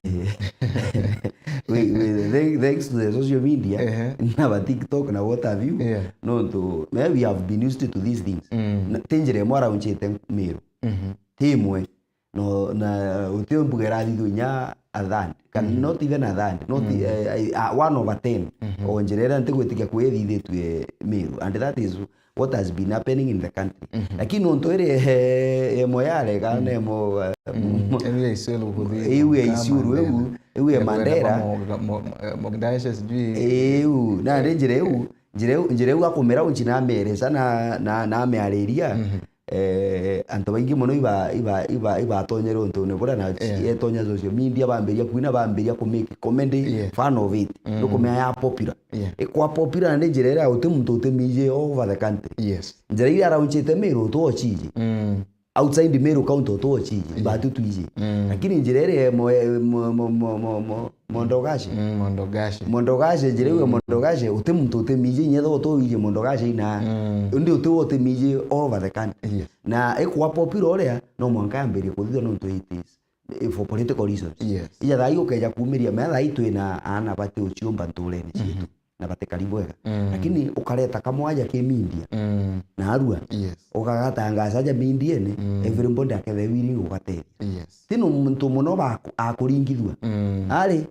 we, we, thank-, thanks to the social media, ehe, na ba TikTok na what have you, yeah, nontu, eh, we have been used to these things. Mm. Na, ti njira imwe araunchite Meru. Mhm. Ti imwe. No, na uti mbuga irathithua inya a third. Kana, mhm, not even a third, not, mm, eh, eh, ah, one over ten. Mhm. O njira iria ntigwitikia kwithithitue Meru. And that is what has been happening in the country. Mhm. Lakini nontu iri, eh, emo yarega, mm, na emo, eh, mm, mo-, eni ya Isiolo kuthi iu ya Isiolo iu, iu ya Mandera. Mo-, mo-, mo-, eh, Mogdasha sijui. Iu, na ri njira iu, njira iu, njira iu akumira unchi na amereca na, na, na ameariria. Mhm. Eh, antu baingi mono iba, iba, iba, ibatonyere untune buria na, yeah, yetonya social media, bambiria kwina, bambiria ku make comedy, yeah, fun of it. Mm. Nukumea ya popular. Yeah. Ikwa popular na njira iria uti muntu utimiji over the country. Yes. Njira iria araunchite Meru tu ochiji. Mm. Outside Meru county tu ochiji. Yeah. Batu twiji. Mm. Lakini njira iria mo-, mo-, Mondogashe. Mm, Mondogashe. Mondogashe, njira iu ya, mm, Mondogashe, uti muntu utimiji, inya tho tu wiji Mondogashe ina. Mm. Undi uti utimiji all over the country. Yes. Na ikwa popular uria, no mwanka yambirie kuthithua nontu it is, eh, for political reasons. Yes. Ija thaa ii ukeja kumiria, mea thaa ii twina aana bati uciumba nturene cietu, mhm, na bati kari bwega. Mm. Lakini ukareta kamwaja ki media, mm, na arua. Yes. Ukagatangaza aja mediene, mm, everybody akethe willing ugatethia. Yes. Ti no muntu mono ba-, akuringithua. Mm. Ari,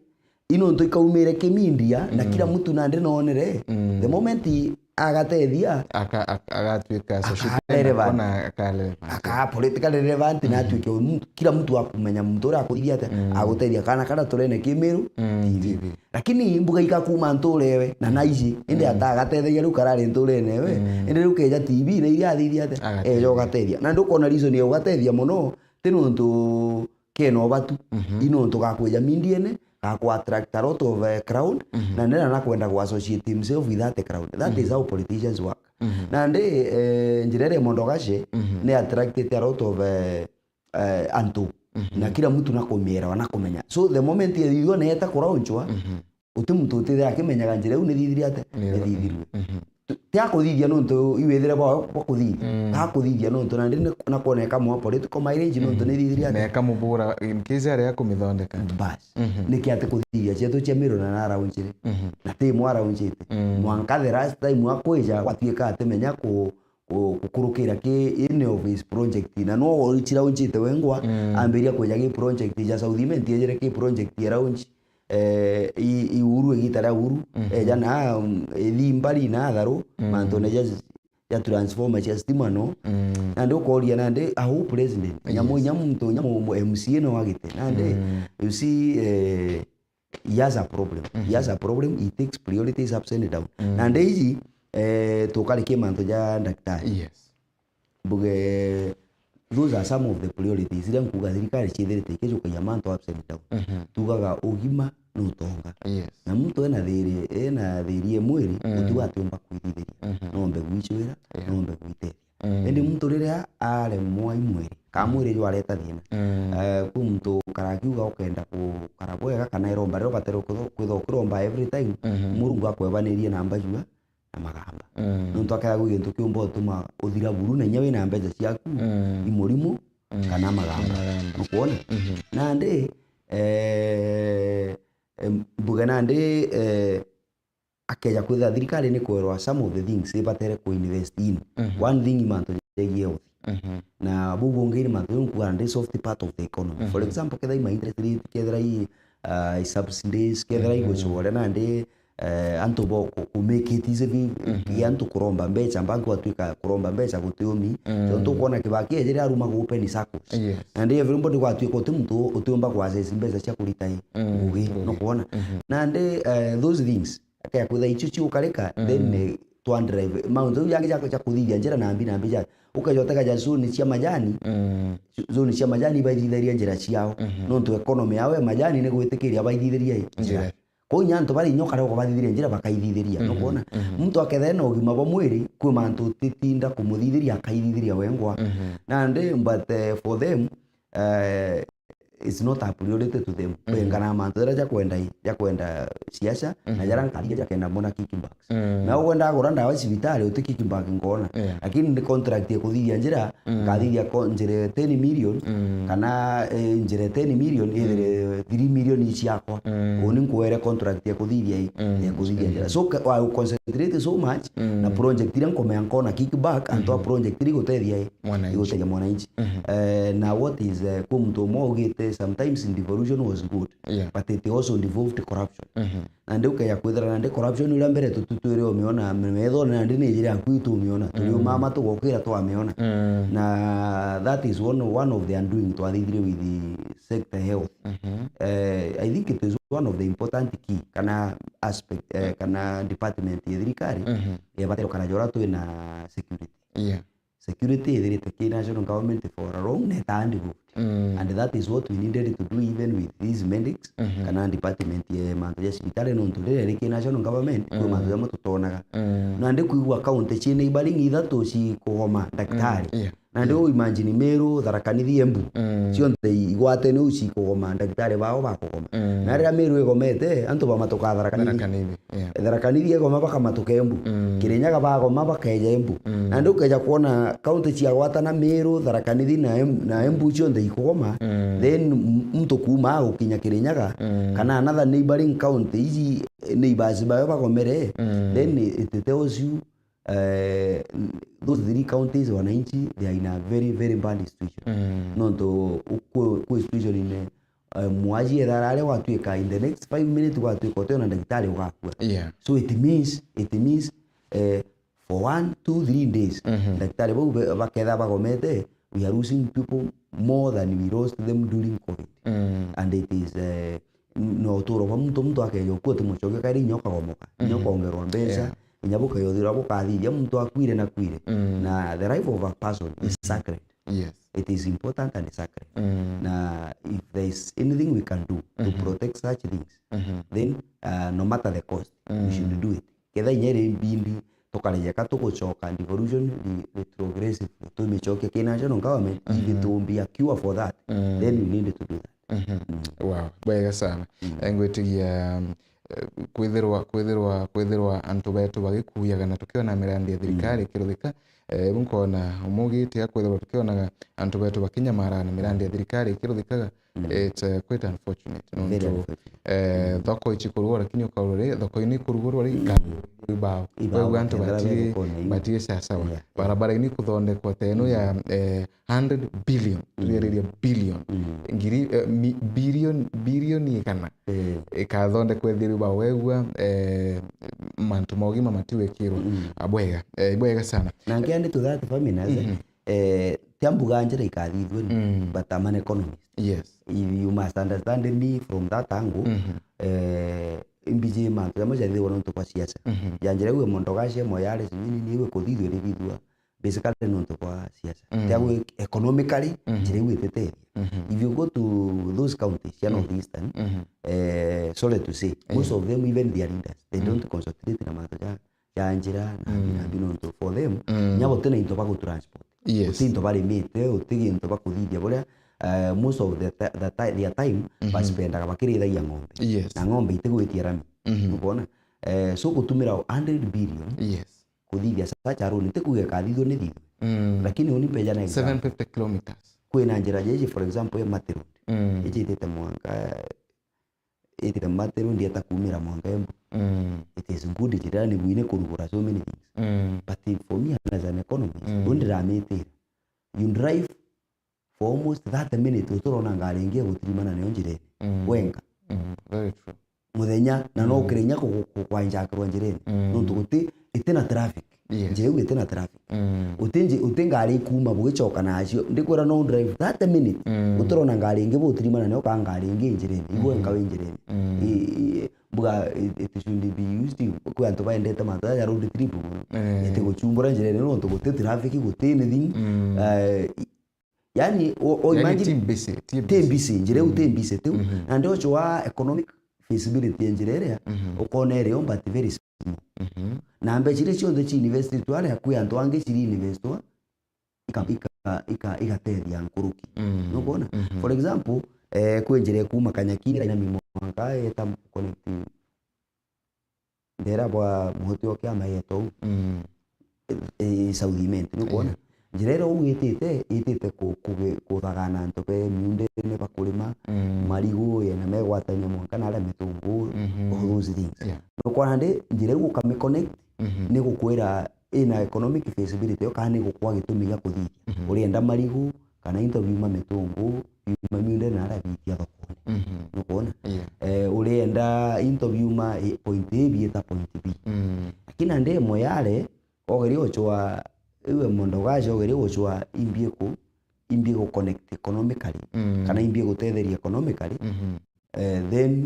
i nontu ikaumire ki media, na, mm, kila mtu nandi nonere, mm, the moment agatethia, aka-, aka-, agatuika associated, aka relevant, na aka relevant, aka politically relevant, na, mm, atuike muntu, kila mtu akumenya muntu uria akuthithia atia, mm, agutethia kana kana turene ki Meru, mm, T V. T V. Lakini mbuga ikakuma nturewe, na, mm, naiji, indi, mm, atagatethegia riu karari nturene we, mm, indi riu keja T V na iria athithia atia, agatetheria, eja ugatethia. Na ndukona reason ya ugatethia mono, ti nontu kena ubatu, mhm, i nontu gakwija mediene, gakwa attract a lot of, eh, crowd, mhm, na nena nakwenda ku associate himself with that crowd. That is, mhm, how politicians work. Mhm. Nandi, eh, njira iria Mondogashe, mhm, ni attracted a lot of, eh, eh, antu. Mhm. Na kila mtu nakumielewa, nakumenya. So the moment yethithua neeta kuraunchwa, mhm, uti muntu utithira akimenyaga njira iu nithithirie atia? Ni-, nithithirue. Mhm. Tu-, ti akuthithia nontu iwithire bwa, bwa kuthithia. Mm. Akuthithia nontu nandi ni, na kwoneka mwa political mileage nontu, mhm, nithithirie atia? Na ikamubura in case aria akumithondeka. Bas. Mhm. Niki ati kuthithia cietu cia Meru na naraunchire? Mhm. Na ti imwe araunchite. Mm. Mwanka the last time akwija, gwatuika atimenya ku-, ku-, gukurukira ki any of his project. Na no chiraunchite wengwa, mm, ambiria kwija ki project ja South Imenti, ejire ki project ya launch, eh, i, i Uhuru, igita ria Uhuru, mhm, eja na, mm, ithi mbari na atharu, mm, mantune ja, ja transformer cia stima no. Mm. Nandi ukoria nandi, a who president? Nyamu, yes, nyamu muntu, nyamu mu-, M C A no agite. Nandi, mm, you see, eh, he has a problem. He has a problem, he takes priorities ups and down. Mm. Nandi iji, eh, tukarikia mantu ja daktari. Yes. Mbuge, those are some of the priorities iria nkuga thirikari ciithirite ikijukagia mantu ups and down. Mhm. Tugaga ugima ni utonga. Yes. Na muntu ena thiri, ena thiri e mwiri, mm, gutiga atiumba kwithithiria. Mhm. Nombe gwicwira, yeah, nombe gwitethia. Mm. Indi muntu riria aremwa i mwiri, ka mwiri jwareta thina. Mm. Eh, kwi muntu karakiuga ukenda gukara bwega kana iromba riria ubatere kwitha, kwitha ukiromba every time, mhm, Murungu akwebanirie na mbajua na magamba. Mm. Nontu akethagwa gintu kiumba utuma uthira buru, na inya wina mbeca ciaku, mm, i murimu, mm, kana magamba. Magamba. Nukwona? Mhm. Nandi, eh, em, mbuge nandi, eh, akeja kwithira thirikari ni kwerwa some of the things ibatere ku invest in. Mhm. One thing, mantu jegie health. Mhm. Na buu bungi ni mantu jau nkuga nandi soft part of the economy. For, mhm, example, kethira i ma interest rate, kethira i, ah, i subsidies, kethira, mhm, i gucwore nandi, eh, antu bo ku, ku make it easy bi, mhm, ya antu kuromba mbeca, bank gwatuika kuromba mbeca guti umi. Mm. So tukwona Kibaki ejire aruma ku open saccos. Yes. Nandi everybody gwatuika uti muntu utiumba ku access mbeca cia kurita i, mm, ngugi, ngugi, nukwona? Mhm. Nandi, eh, those things, akea kwitha icio ciukarika, mm, then, eh, twa drive. Mauntu jau jangi ja, ja kuthithia njira nambi nambi ja, ukeja utega ja zone cia majani, mm, zone cia majani ibaithithagia njira ciao. Mhm. Nontu economy yao ya majani ni gwitikiria baithithiria njira. Njira. Kwou inya antu baria inya ukarega kubathithiria njira bakaithithiria, mhm, nukwona? Mhm. Muntu akethira ena ugima bwa mwiri, kwi mantu utitinda kumuthithiria, akaithithiria wengwa. Mhm. Nandi, but, eh, for them, eh, it's not a priority to them. Mhm. Kwingana na mantu jaria jakwenda i, jakwenda siasa, na, mhm, jaria nkathiria jakenda mbona kickbacks. Mm. Na ukwenda agura ndawa cibitari, uti kickback nkona. Yeah. Lakini ni contract ya kuthithia njira, mm, nkathithia ko-, njira ten million, mm, kana, eh, njira ten million, mm, ithire three million i ciakwa. Mm. Uni nkuere contract ya kuthithia i, mm, ya kuthithia njira. So, ka-, wa concentrate so much, mm, na project iria nkomea nkona kickback, antu a, mhm, project iria igutethia i, mwananchi, igutethia mwananchi. Mhm. Eh, na what is, eh, kwi muntu umwe augite, "Sometimes devolution was good, yeah, but it also devolved corruption." Mhm. Nandi ukeja kwithira nandi corruption uria mbere tu-, tu-, twiri umiona me-, methone, nandi ni njira yaku itumiona. Turi, mm, umama tugokira twamiona. Mm. Na that is one, one of the undoing twathithire with the sector health. Mhm. Eh, I think it is one of the important key kana aspect, eh, kana department ya thirikari, mhm, ya batero kana jora twina security. Yeah. Security ithirite ki national government for a long na itaa devolved. Mm. And that is what we needed to do even with these medics, mhm, kana department ya mantu ja cibitari, nontu riria iri ki national government, kwi, mm, mantu jamwe tutonaga. Mm. Nandi kwigua county ci neighboring ithatu cikugoma ndagitari. Mm, yeah. Nandi, yeah, u imagine Meru, Tharaka Nithi, Embu. Mm. Cionthe igwatene u cikugoma ndagitari bao bakugoma. Mm. Na riria Meru igomete, antu bamatuka Tharaka Nithi. Tharaka Nithi. Yeah. Tharaka Nithi egoma bakamatuka Embu. Mm. Kirinyaga bagoma bakeja Embu. Mm. Nandi ukeja kwona county ciagwatana Meru, Tharaka Nithi na Em-, na Embu cionthe ikugoma, mm, then m-, muntu kuuma agukinya Kirinyaga, mm, kana another neighboring county, iji neighbors bayo bagomere, mm, then it tells you, eh, those three counties, wananchi, they are in a very, very bad situation. Mm. Nontu u-, kwi, kwi situation ine, eh, mwaji ethara aria gwatuika in the next five minutes gwatuika utiona ndagitari ugakua. Yeah. So it means, it means, eh, for one, two, three days, mhm, ndagitari bau be-, baketha bagomete, we are losing people more than we lost them during covid. Mm. And it is, eh, n-, no uturo bwa muntu, muntu akeja ukua utimucokia, kairi inya ukagomoka, inya, mhm, ukongerwa mbeca, yeah, inya bukeja uthira bukathithia muntu akuire na kuire. Mm. Na the life of a person is, mhm, sacred. Yes. It is important and sacred. Mm. Na if there is anything we can do to, mhm, protect such things, mhm, then, uh, no matter the cost, we should, mm, do it. Ketha inya iri mbindi, tukarejeka tugucoka devolution re-, retrogressive, tumicokia ki national government, mhm, if it will be a cure for that, mm, then we need to do that. Mhm. Mm. Wow, bwega sana. Mm. Eh, ngwitigia, eh, kwithirwa, kwithirwa, kwithirwa antu betu bagikuyaga na tukiona mirandi ya thirikari, mm, ikiruthika, eh, riu nkona umugite akwithirwa tukionaga antu betu bakinyamara na mirandi ya thirikari ikiruthikaga, mm, it's, eh, quite unfortunate. Very, nontu, unfortunate, eh, mm, thoko ichikurugwa, lakini ukaurore thoko ini ikurugurwa ri, mm, ka-, ibao. Ibao, kwegua antu bakethira batiri, be thokone iu, batiri sawa sawa. Yeah, yeah. Barabara ini ikuthondekwa ta ino ya, mm, eh, hundred billion, mm, turiariria billion. Mm. Ngiri, eh, mi-, billion, billion igana. Eh. Ikathondekwa ithiri ba wegua, eh, mantu ma ugima matiwikirwa. Mm. Ah, bwega, eh, bwega sana. Na nkiandi to that, Faminas, mhm, eh, tia mbuga njira ikathithue ni, mm, but I'm an economist. Yes. If you must understand me from that angle, mhm, eh, imbiji mantu jamwe jathithagwa nontu bwa siasa. Mhm. Ja njira iu mondo gacia moyare sijui nini iu ikuthithua irithithua. Basically nontu bwa siasa. Mm. Tia gwi economically, mhm, njira iu ititethia. Mhm. If you go to those counties cia, mm, North Eastern, mhm, eh, sorry to say, most, eh, of them, even their leaders, they, mm, don't concentrate na mantu ja, ja njira na, mm, na bi nontu for them, mm, nya guti na into ba gutransport. Yes. Guti into barimite, guti gintu bakuthithia buria, eh, most of the ti-, the ti-, their time, mhm, baspendaga bakirithagia ng'ombe. Yes. Na ng'ombe itigwitia rami. Mhm. Nukwona? Eh, so gutumira hundred billion, yes, kuthithia such a road, nti kuuga ikathithua ni thithue. Mm. Lakini uni mbeja na example. Seven fifty kilometers. Kwina njira jeje, for example, ya Mati Road. Mm. Iji itite mwanka, itite Mati Road, ndieta kuumira mwanka Embu. Mm. It is good njira ni bwine kurugura so many things. Mm. But if for me as an economist, mm, uni ndiramitira. You drive for almost thirty minutes, uturona ngari ingi igutirimana nayo njirene. Mm. Wenka. Mm, very true. Muthenya, na no, mm, ukire inya ku-, ku-, kwanjakirwa njirene. Mm. Nontu guti, itina traffic. Yes. Njira iu itina traffic. Mm. Uti nji-, uti ngari ikuuma bugicoka nacio. Ndikwira no drive thirty minutes. Mm. Uturona ngari ingi butirimana nayo, ka ngari ingi njirene. Igwe, mm-hmm, nka wi njirene. Mm. I, i, mbuga, it, it should be used, kwi antu baendete mantu ja road trip mono. Eh. Iti guchumbura njirene nontu guti traffic, guti anything. Mm. Eh, i-, Yani, o, o, yani, imagine, ti busy, ti busy. Ti busy, njira iu ti busy, tiu. Mhm. Na ndio chwa economic feasibility ya njira iria, Mhm. ukona irio, but very small. Mhm. Na mbeca iria cionthe ci investitwe aria, kwi antu angi ciri investwa, ika-, ika-, ika-, igatethia nkuruki. Mm. Nukwona? Mhm. For example, eh, kwi njira ikuma Kanyakiri, Kanyami mwanka, eta connect ndera bwa muhuti o kiama yeto, Mm. eh, South Imenti, nukwona? Yeah. Njira iria uu itite, itite ku-, kuge-, kuthagana antu be miundene bakurima, Mm. marigu, yena megwatania mwanka na aria mitungu, Mhm. all those things. Yeah. Nukwona ndi, njira iu ukamiconnect, Mhm. ni gukwira ina economic feasibility yo, kana ni gukwa gitumi gia kuthithia. Mhm. Urienda marigu, kana into biuma mitungu, biuma miundene na aria bithia thokone. Mhm. Nukwona? Yeah. Eh, urienda into biuma i-, point A biita point B. Mm. Lakini nandi imwe yare, ogeria uchwa, iwe mondo gacha ogeria uchwa imbie ku, imbie ku connect economically, Mm. kana imbie gutetheria economically, Mhm. eh, then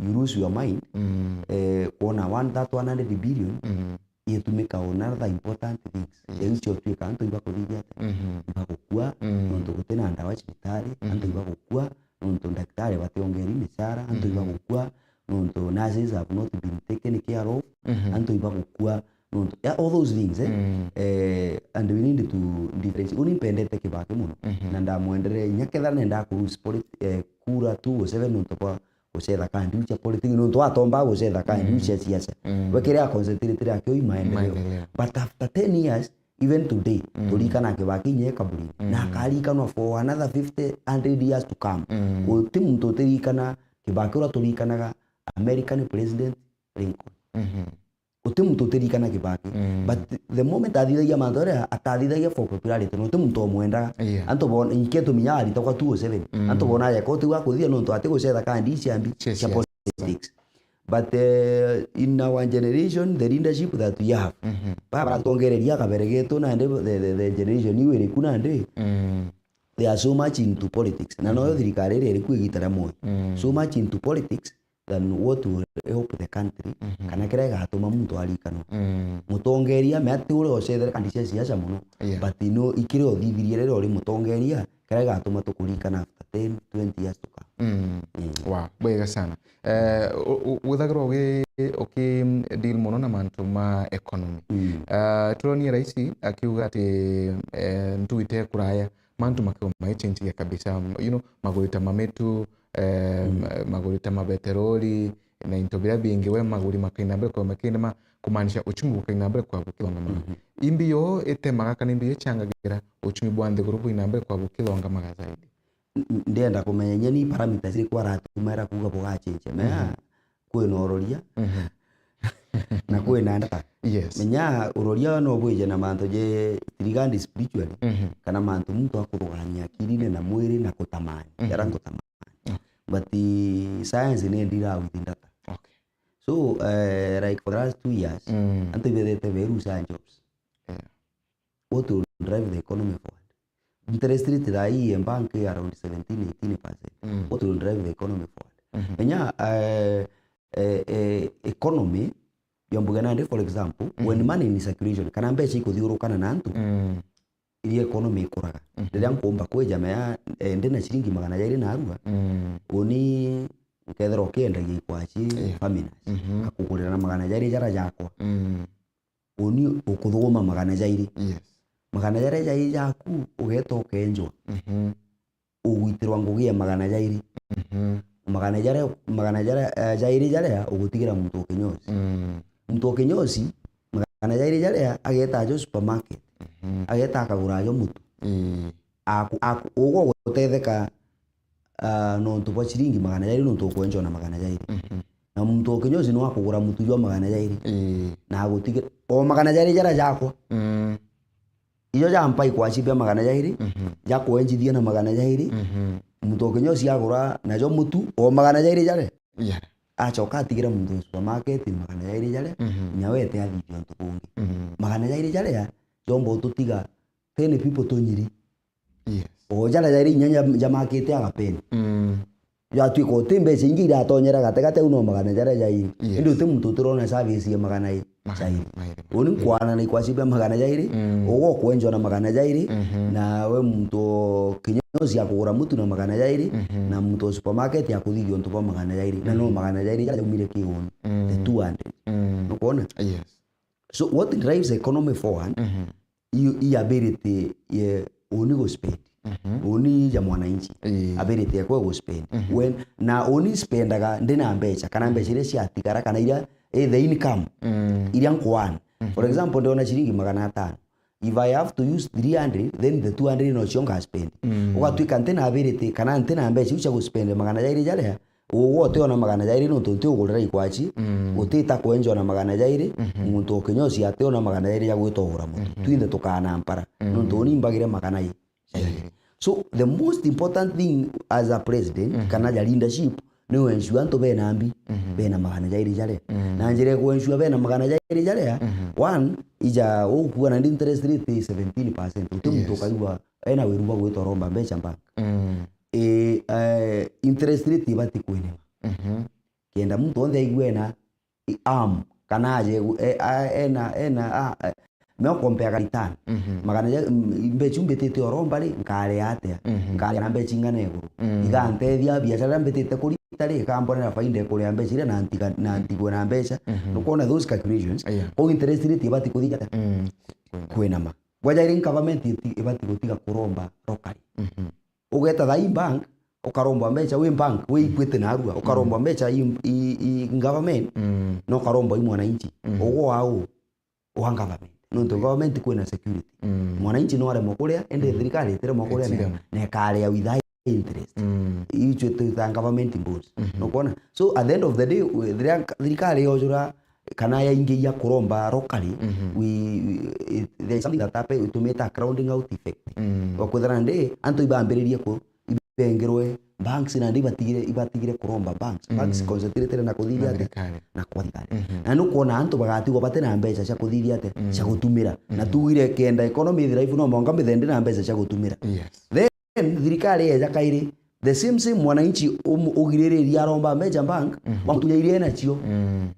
you lose your mind, Mm. eh, kwona one, that one hundred billion Mhm. itumika on other important things. Yes. Riu cio twika antu iba kuthithia atia? Mhm. Iba gukua, Mm. nontu gutina ndawa cibitari, antu Mhm. iba gukua, nontu ndagitari bationgeri micara, antu iba Mhm. gukua, nontu nurses have not been taken care of, Mhm. antu iba gukua, nontu, yeah, all those things, eh? Mm. Eh, and we need to differentiate. Uni mpendete Kibaki muno, Mhm. na ndamwendere, inya kethira nenda ku lose polit-, eh, kura two oh seven nontu bwa gucetha kandi iu cia politics, nontu atomba gucetha kandi iu Mm. cia siasa. Mm. We kiria aconcentrate akio i maendeleo. Maendeleo. But after ten years, even today, Mm. turikana Kibaki nye kaburi. Mm. Na akarikanwa for another fifty, hundred years to come. Mm. Guti muntu utirikana Kibaki uria turikanaga American President Lincoln. Mhm. Guti muntu utirikana Kibaki. Mm. But the moment athithagia mantu aria atathithagia for popularity, no guti muntu omwendaga. Yeah. Antu bona, inke tuminya aritagwa two oh seven. Mm. Antu bona aja koti gwa kuthia nontu ati gucetha kandi cia mbi, Cia cia siasa. Politics. But, eh, in our generation, the leadership that we have, Mhm. baba baratongereria kabere getu nandi, the, the, the generation iu iri ku nandi, Mm. they are so much into politics. Na noyo Mhm. thirikari iria iri ku igita ria Moi. Mm. So much into politics than what will help the country, Mhm. kana kiria gigatuma muntu arikanwa. Mm. Mutongeria, me ati uria ucethere kandi cia siasa muno, Yeah. but no, ikiria uthithirie riria uri mutongeria, kiria gigatuma tukurikana after ten, twenty years to come. Mm. Mm. Wow, bwega sana. Eh, u-, u-, withagirwa ugi-, uki deal muno na mantu ma economy. Mm. Eh, turonie raisi akiuga ati, eh, ntuite kuraya, mantu makiwa maichenjia kabisa, you know, maguri ta mamitu, eh, Mm. ma-, maguri ta mabeteroli, na into biria bingi, we maguri makaina mbere kwa makinde ma kumaanisha uchumi bukaina mbere kwa bukithongama. Mhm. Imbi yo itemaga kana imbi yo ichangagira uchumi bwa nthiguru buina mbere kwa bukithongamaga zaidi? N-, n-, ndienda kumenya inya ni parameters iriku aratumaira kuuga bugachenjia. Mea, Mhm. kwina uroria, Mhm. na kwina ndata. Yes. Menya uroria no bwije na mantu je tirigandi spiritually, Mhm. kana mantu muntu akuthugania akirine na mwiri na kutamani, Mhm. jara nkutamani. Okay. But, eh, science ni ndira with ndata. Okay. So, eh, like, for the last two years, Mm. antu ibethete beru sa jobs. Yeah. What will drive the economy forward? Interest rate thaa hii ya bank ya around seventeen, eighteen percent. Mm. What will drive the economy forward? Mhm. Menya, eh, eh, eh, economy, yombuga nandi, for example, Mhm. when money in circulation, kana mbeca ikuthiurukana na antu, Mm. iria economy ikuraga. Mhm. Riria nkumba kwija mea, eh, ndina ciringi magana jairi narua, Mm. uni nkethira ukiendagia ikwaci Yeah. famina, Mhm. akugurira na magana jairi jara jakwa. Mm. Uni ukuthuguma magana jairi. Yes. Magana jaria jairi jaku, ugeta ukenjwa. Mhm. Ugwitirwa ngugi ya magana jairi. Mhm. Magana jaria, magana jaria, eh, jairi jaria ugutigira muntu ukinyosi. Mm. Muntu ukinyosi, magana jairi jaria ageta ajo supermarket. Mhm. Ageta akagura ajo mutu. Ii. Aku-, aku-, ugwa gutetheka, ah, nontu bwa ciringi magana jairi nontu ukwenjwa na magana jairi. Mhm. Na muntu ukinyosi no akugura mutu jwa magana jairi. Ii. Na agutigira o magana jairi jaria jakwa. Mm. Ijo jampa ikwacibia magana jairi, Mhm. jakwenjithia na magana jairi, Mhm. muntu ukinyosi agura najo mutu o magana jairi jare. Yeah. Acoka atigira muntu wa supermarket magana jairi jare, Mhm. inya wete athithia untu bungi. Mhm. Magana jairi jare ya, jomba ututiga ten people tunyiri. Yes. O jara jairi inya ja-, jamakite agapeni. Mm. Jatwika uti mbeca ingi iratonyera gategate au no magana jaria jairi. Yes. Indi uti muntu utirona service ya magana i-, Magana jairi. Mairi. Uni nkwana na ikwacibia magana jairi, Mm. ugo kwenjwa na magana jairi, Mhm. na we muntu kinya kinyozi ya kugura mutu na magana jairi, Mhm. na muntu wa supermarket ya kuthithia untu bwa magana jairi. Na no Mhm. magana jairi jaria jaumire ki uni? The Mm. two hundred. Mm. Nukwona? Yes. So what drives economy forward? Mhm. I, i ability ye uni gu spend. Mhm. Uni ja mwananchi. Ii. Ability yakwa gu spend. Mhm. When, na uni spendaga ndina mbeca, kana mbeca iria ciatigara, kana iria, eh, the income, Mm. iria nkwana. For Mhm. example, ndiona ciringi magana atano. If I have to use three hundred, then the two hundred nocio nga spend. Mm. Ugatwika ntina ability, kana ntina mbeca iu cia gu spend magana jairi jaria, Ugwe utiona magana jairi nontu nti ugurira ikwaci, Mm. utita kwenja ona magana jairi, Mhm. muntu o kinyozi ationa magana jairi ja gwita ugura mutu. Mhm. Twinthe tukaana mpara, Mm. nontu uni mbagire magana i jairi. Jairi. So, the most important thing as a president, Mhm. kana ja leadership, ni wensure antu bena mbi, Mhm. bena magana jairi jaria. Mm. Na njira ya kwensure bena magana jairi jaria, Mhm. one, ija ukuona ndi interest rate seventeen percent. Uti muntu Yes. ukaigua ena wiru bwa gwita uromba mbeca bank. Mm. I, eh, interest rate ibati kwinema. Mhm. Kenda muntu onthe aigue ena, i, am, kana aje gu-, e, a, ena, ena, a, e, me compare ka return. Mhm. Magana ja, m-, mbeca iu mbitite oromba ri, nkaria atia? Mhm. Nkaria na mbeca ing'ana iguru? Mm. Igantethia biashara iria mbitite kurita ri, ikambonera faida ikuria mbeca iria na ntiga-, na ntigwe na mbeca. Mhm. Nukwona those calculations? Yeah. Kou interest rate ibati kuthithia atia? Mm. Kwinama. Bwa jairi government iti-, ibati gutiga kuromba locally. Mhm. Ugeta thaa ii bank, ukarombwa mbeca wi bank, wi Equity narua, ukarombwa mbeca i, i, i government, Mm. na ukarombwa i mwananchi. Mm. Ugwe wa u, wa government. Nontu government kwina security. Mm. Mwananchi no aremwa kuria, ende Mm. thirikari itiremwa kuria na, Itiremwa. na ikaria with high interest. Mm. Icio twita government bonds. Mhm. Nukwona? So at the end of the day, we-, thiria-, thirikari yojura kana yaingiria kuromba locally, Mhm. we, we, it, there is something that happen, itumite a crowding out effect. Mm. Wakwithira ndi, antu ibambiririe ku, ibengirwe banks, na ndi ibatigire, ibatigire kuromba banks. Banks Mm. concentrated na kuthithia Na atia? thirikari. Na kwa thirikari. Mhm. Na nukwona antu bagatigwa bati na mbeca cia kuthithia atia? Mm. Cia gutumira. Na Mhm. tugire kenda economy ithira ibu no mwanka mbithe ndi na mbeca cia gutumira. Yes. Then, thirikari yeja kairi, the same, same mwananchi um-, ugiririria aromba mbeca bank, Mhm. wamutunya iria enacio. Mm.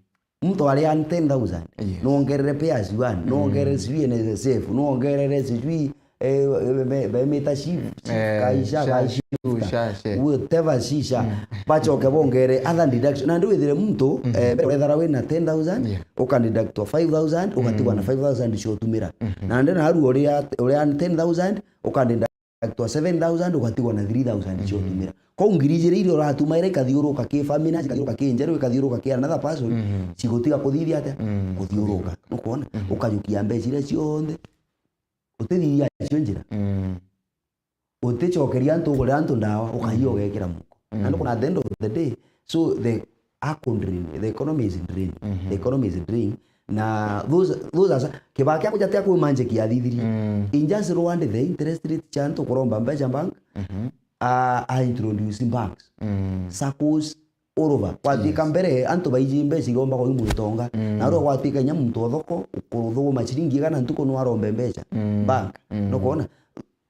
Muntu ari earn ten thousand, Yes. no ongerere P S one, no Mm. ongerere sijui N S S F, no ongerere sijui, eh, be-, be-, bemita chief, chief, Eh, kaisha, sha, kaisha, shu, sha, she. whatever shisha, Mm. bacoke bongere other deduction. Na ndi withire muntu, Mm. eh, mbere wethara wina ten thousand, Yeah. ukadeductwa five thousand, ugatigwa na Mm. five thousand cio utumira. Mhm. Na ndi naru uria, uria earn ten thousand, ukadeduct deductwa seven thousand, ugatigwa na three thousand Mhm. cio utumira. Kou ngiri ijiri iria uratumaira ikathiuruka ki Famina, ikathiuruka ki Njeru, ikathiuruka ki another person, Mhm. cigutiga kuthithia atia? Mm, Kuthiuruka. kuthiuruka. Nukwona? Mhm. Ukajukia mbeca iria cionthe, utithithia cio njira. Mm. Uticokeria antu, ugurira antu ndawa, ukaiya Mm. ugekira muko. Na Mm. nukwona at the end of the day, so the ako drain, the economy is drain. Mhm. The economy is drain. Na those, those are sa-, kibaa kia kuja tia kwi manjeki ya thithiri. Mm. In just Rwanda, the interest rate cia antu kuromba mbeca bank, Mhm. a, a introduce banks. Mm. Saccos all over. Gwatuika Yes. mbere, antu baiji mbeca irombagwa i mwitonga. Mm. Na rua gwatuika inya muntu o thoko, ukuthuguma ciringi igana ntuku no arombe mbeca. Mm. Bank. Mm. Nukwona?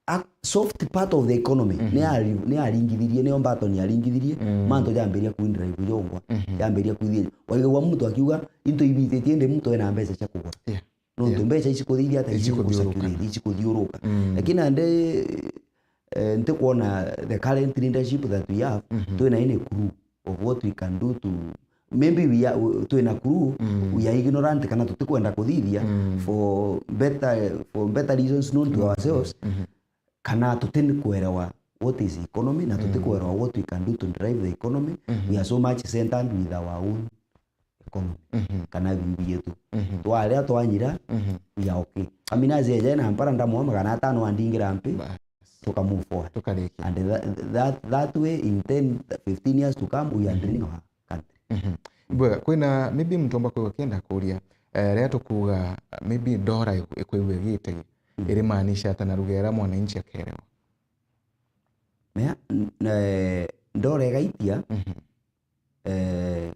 A soft part of the economy, Mhm. ni ari-, ni aringithirie, niyo mbatoni aringithirie, Mm. mantu jambiria kwindira ibujongwa, Mhm. jambiria kwithia. Waigua muntu akiuga, "Into ibititie ndi muntu ena mbeca cia kugura." Yeah. Nontu Yeah. mbeca ici kuthithia ata Ici ici kuthiuruka. kucirculate, ici kuthiuruka. Mm. Lakini ande, eh, ntikwona the current leadership that we have, Mhm. twina any clue of what we can do to, maybe we are, we, twina clue, Mm. we are ignorant kana tutikwenda kuthithia Mm. for better, for better reasons known to Mhm. ourselves, Mhm. kana tutikwerewa what is economy na Mhm. tutikwerewa what we can do to drive the economy. Mhm. We are so much centered with our own economy Mhm. kana bibi yetu. Mhm. Twaria twanyira, Mhm. we are okay. Amina ajeje na mpara ndamwa magana atano andingira mpi. Bas. tuka move forward. Tukarikia. And that, that, that way, in ten, fifteen years to come, we are Mhm. draining our country. Mhm. Bwega, kwina maybe muntu omba kwigua akienda kuria, eh, riria tukuuga, maybe ndora iku-, ikwigua igite, Mhm. irimaanisha ata na lugha iria mwananchi akerewa? Mea, n-, eh, ndora igaitia, Mhm. eh,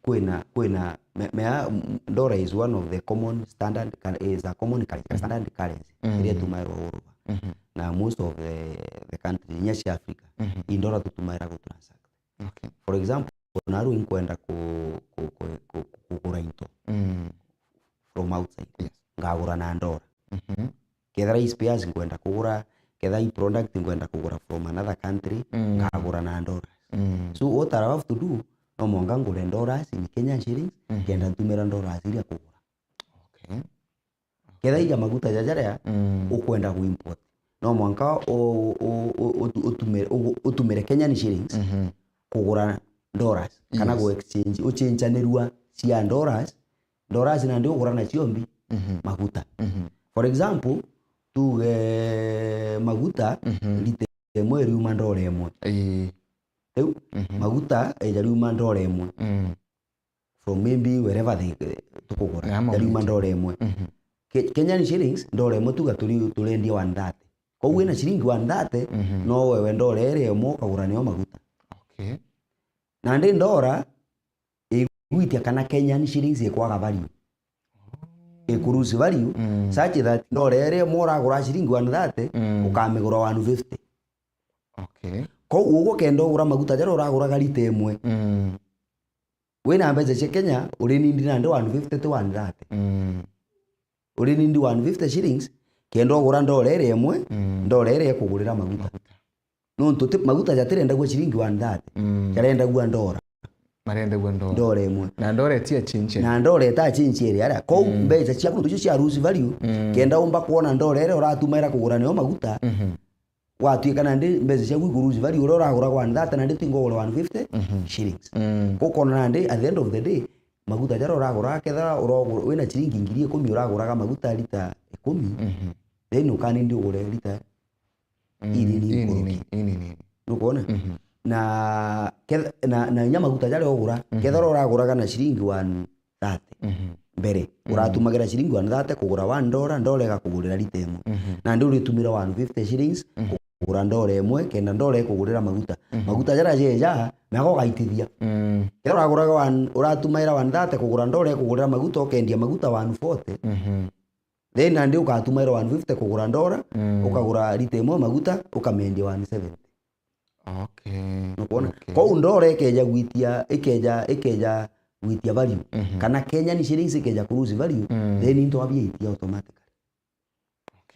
kwina, kwina, me-, mea, m-, ndora is one of the common standard, kana is a common currency, Mm. standard currency, Mm. iria itumairwa uruba. Mhm. Na most of the, the countries, inya cia Africa, Mhm. i ndora tutumaira gu transact. Okay. For example, naru inkwenda ku-, ku-, ku-, ku-, kugura into Mm. from outside. Yes. Ngagura na ndora. Mhm. Kethira i spares nkwenda kugura, Ketha i product ngwenda kugura from another country, Mm. ngagura na dollars. Mm. So what I have to do, no mwanka ngure dollars in Kenyan shillings, Mm. kenda ntumira dollars iria kugura. Okay. Ketha ija maguta jajaria Mm. ukwenda ku import, no mwanka u-, u-, u-, utu-, utumire, u-, utumire Kenyan shillings Mhm. kugura dollars, kana Yes. ku exchange, uchenjanirua cia dollars, dollars nandi ugura nacio mbi Mhm. maguta. Mhm. For example, tuge maguta Mhm. lita imwe riuma ndora imwe. Ii. Riu Mhm. maguta eja riuma ndora imwe. Mm. From maybe wherever they, tukugura. Namo Jariuma mtu. Ndora imwe. Mhm. Ke-, Kenyan shillings, ndora imwe tuga turi-, turendia one thirty. Kou wina shilingi one thirty, Mhm. no wewe ndora iria imwe ukagura niyo maguta. Okay. Nandi ndora igwitia kana Kenyan shillings ikwaga value. Iku lose value, Mm. such that ndora iria imwe uragura shilingi one thirty, Mm. ukamigura one fifty. Okay. Kou ugukenda ugura maguta jaria uraguraga lita imwe. Mm. Wina mbeca cia Kenya, uri nindi nandi one fifty to one thirty. Mm. Uri nindi one fifty shillings, kenda ugura ndora iria imwe, Mm. ndora iria ikugurira maguta. Maguta. Nontu ti, maguta jatirendagua ciringi one thirty, Mm. jarendagua ndora. Marendagua ndora. Ndora imwe. Na ndora eti achinche. Na ndora eta achinche iria aria. Kou Mm. mbeca ciaku nontu icio cia lose value, Mm. kenda umba kwona ndora iria uratumaira kugura nayo maguta, Mhm. gwatuika nandi mbeca ciaku iku lose value, uria uraguraga one thirty nandi twinga ugure one fifty Mhm. shillings. Mm. Gukona nandi at the end of the day, maguta jaria uragura, kethira uragura wina ciringi ngiri ikumi uraguraga maguta lita ikumi, Mhm. then ukanindi ugure lita Mm, inini inini, inkuruki. Inini. Nukwona? Mhm. Na ketha-, na, na inya maguta jaria ugura, Mhm. kethira uraguraga na ciringi one thirty Mhm. mbere, Mhm. uratumagira ciringi one thirty kugura one dollar, dollar igakugurira lita imwe. Mhm. Nandi uritumira one fifty shillings Mhm. kugura ndora imwe, kenda ndora ikugurira maguta. Mhm. Maguta jaria jeja, nako ugaitithia. Mm. Kethira uraguraga one, uratumaira one thirty kugura ndora ikugurira maguta, ukendia maguta one forty. Mhm. Then nandi ukatumaira one fifty kugura ndora, Mm. ukagura lita imwe maguta, ukamendia one seventy. Okay. Nukwona? Okay. Kou ndora ikeja gwitia, ikeja, ikeja gwitia value. Mhm. Kana Kenyan shillings ikeja ku lose value, Mm. then into abia itia automatically.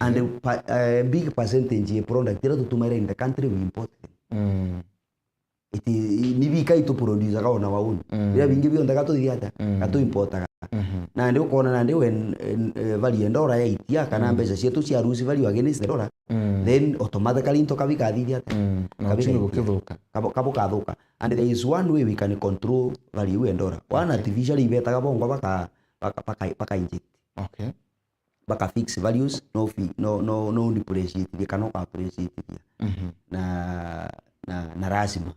Okay. And pa-, eh, big percentage ya product iria tutumaira in the country we import them. Mm. Iti, ni bika itu produce ga ona wauni. Mm. Biria bingi bionthe ga tuthithia atia? Mm. Ga tu importaga. Mhm. Nandi ukona nandi when, eh, eh, value ya ndora yaitia, kana Mm. mbeca cietu cia lose value against the dollar, Mm. then automatically into kabi kathithia atia? Mm. Na Kabi uchumi kaitia. Gukithuka. Kabo, kabo kathuka. And there is one way we can control value ya ndora. One Okay. artificially ibetaga bongo baka, baka, baka, baka inject. Okay. Baka fix values, no fi-, no, no, no depreciate kana uka appreciate. Mhm. Na, na, na lazima.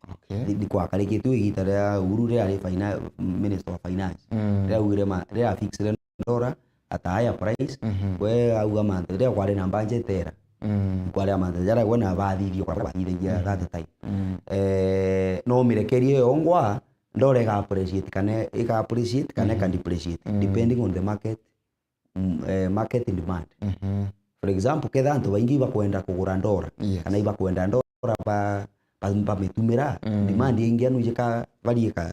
Okay. Ni, ni kwakarikitwe igita ria Uhuru ria ari fina-, Minister wa Finance. Mm. Ria augire ma-, ria afixire ndora at a higher price. Mhm. We auga mantu, ria kwari na budget era. Mm. Kwari na mantu, jara gwe na bathithio, kwa bathithagia Mm. that time. Mm. Eh, no mirekerie yo ngwa, ndora iga appreciate kana, iga appreciate kana Mm. ika depreciate, Mm. depending on the market. Mm, eh, market demand. Mhm. For example, ketha antu baingi ibakwenda kugura ndora, Yes. kana ibakwenda ndora ba, ba, bamitumira, Mm. demand ingi anu ije ka, varie ka,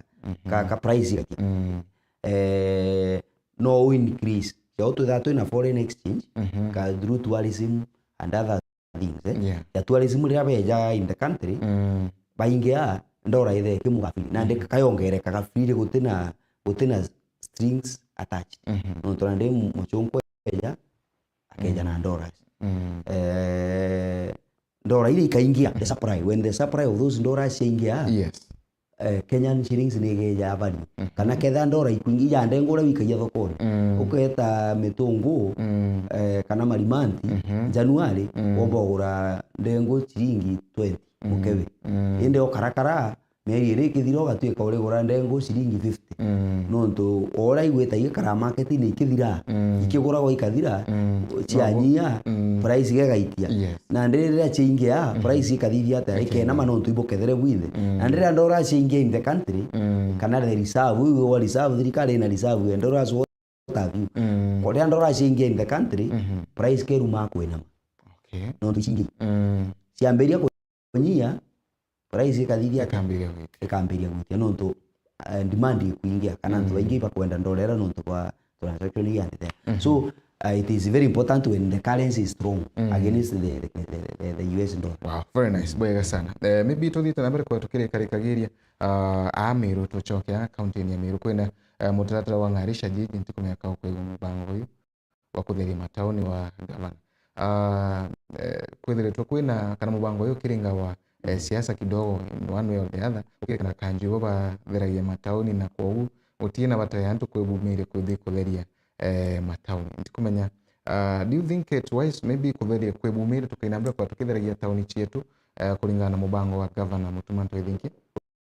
ka, Mhm. ka price igatia. Mm. Eh, no u increase. Cia u twithaa twina foreign exchange, Mhm. ka through tourism and other things, eh? Yeah. Ya tourism riria beja in the country, Mm. baingia, ndora ithe ikimuga free. Nandi Mm. kayongerekaga free gutina, gutina strings attached. Mhm. Nontu nandi muchunku eja, akeja Mm. na dollars. Mm. Eh, ndora iria ikaingia, the supply. When the supply of those dollars ciaingia, Yes. eh, Kenyan shillings ni igeja value. Mhm. Kana ketha ndora ikwingi, ija ndengo uria wikagia thokoni. Mm. Uketa mitungu, Mm. eh, kana marimanti, Mhm. January, Mm. womba ugura ndengo ciringi twenty Mm. mukebe. Mm. Indi okarakara, mieri iri ikithira, ugatuika urigura ndengo ciringi fifty. Mm. Nontu o uria igwita igikara market-ini ikithira, Mm. ikiguragwa ikathira, Mm. cianyia, Mm. price igegaitia. Yes. Nandi riria ciaingia, Mm. price ikathithia atia? Ikaingia. Ikenama nontu ibukethere bwinthe. Mm. Nandi riria ndora ciaingia in the country, Mm. kana the reserve, iu wa reserve, thirikari ina reserve ya dollars, what have you. Mm. Ko riria ndora ciaingia in the country, Mhm. price keruma kwinama. Okay. Nontu ciaingia. Mm. Ciambiria kunyia, price ikathithia atia? Ikambiria gwitia. Ikambiria gwitia, nontu, eh, demand ikwingia, kana antu Mm. baingi ibakwenda ndora iria nontu bwa transaction iria nthithia. Mhm. So, Uh, it is very important when the currency is strong against the, the, the, the, the U S dollar. Wow, very nice. Bwega sana. Eh, maybe tuthiite na mbere kwa tukirikarikagiria, ah, a Meru, tucoke a kaunti ya Meru. Kwina, eh, mutaratara wa Ng'arisha Jiji, ntikumenya ka ukwigua mubango uyu wa kutheria matauni wa gavana. Ah, eh, kwithiritwe kwina kana mubango uyu ukiringa wa, eh, siasa kidogo in one way or the other, ukirikana kanju ibo batheragia matauni, na kwogu gutina bata ya antu kwibumiria kuthi kutheria, eh, matauni. Ntikumenya, ah, do you think it wise maybe kutheria kwibumiria tukaina mbere kwa tukitheragia tauni cietu, eh, kuringana na mubango wa gavana Mutuma M'Ethingia?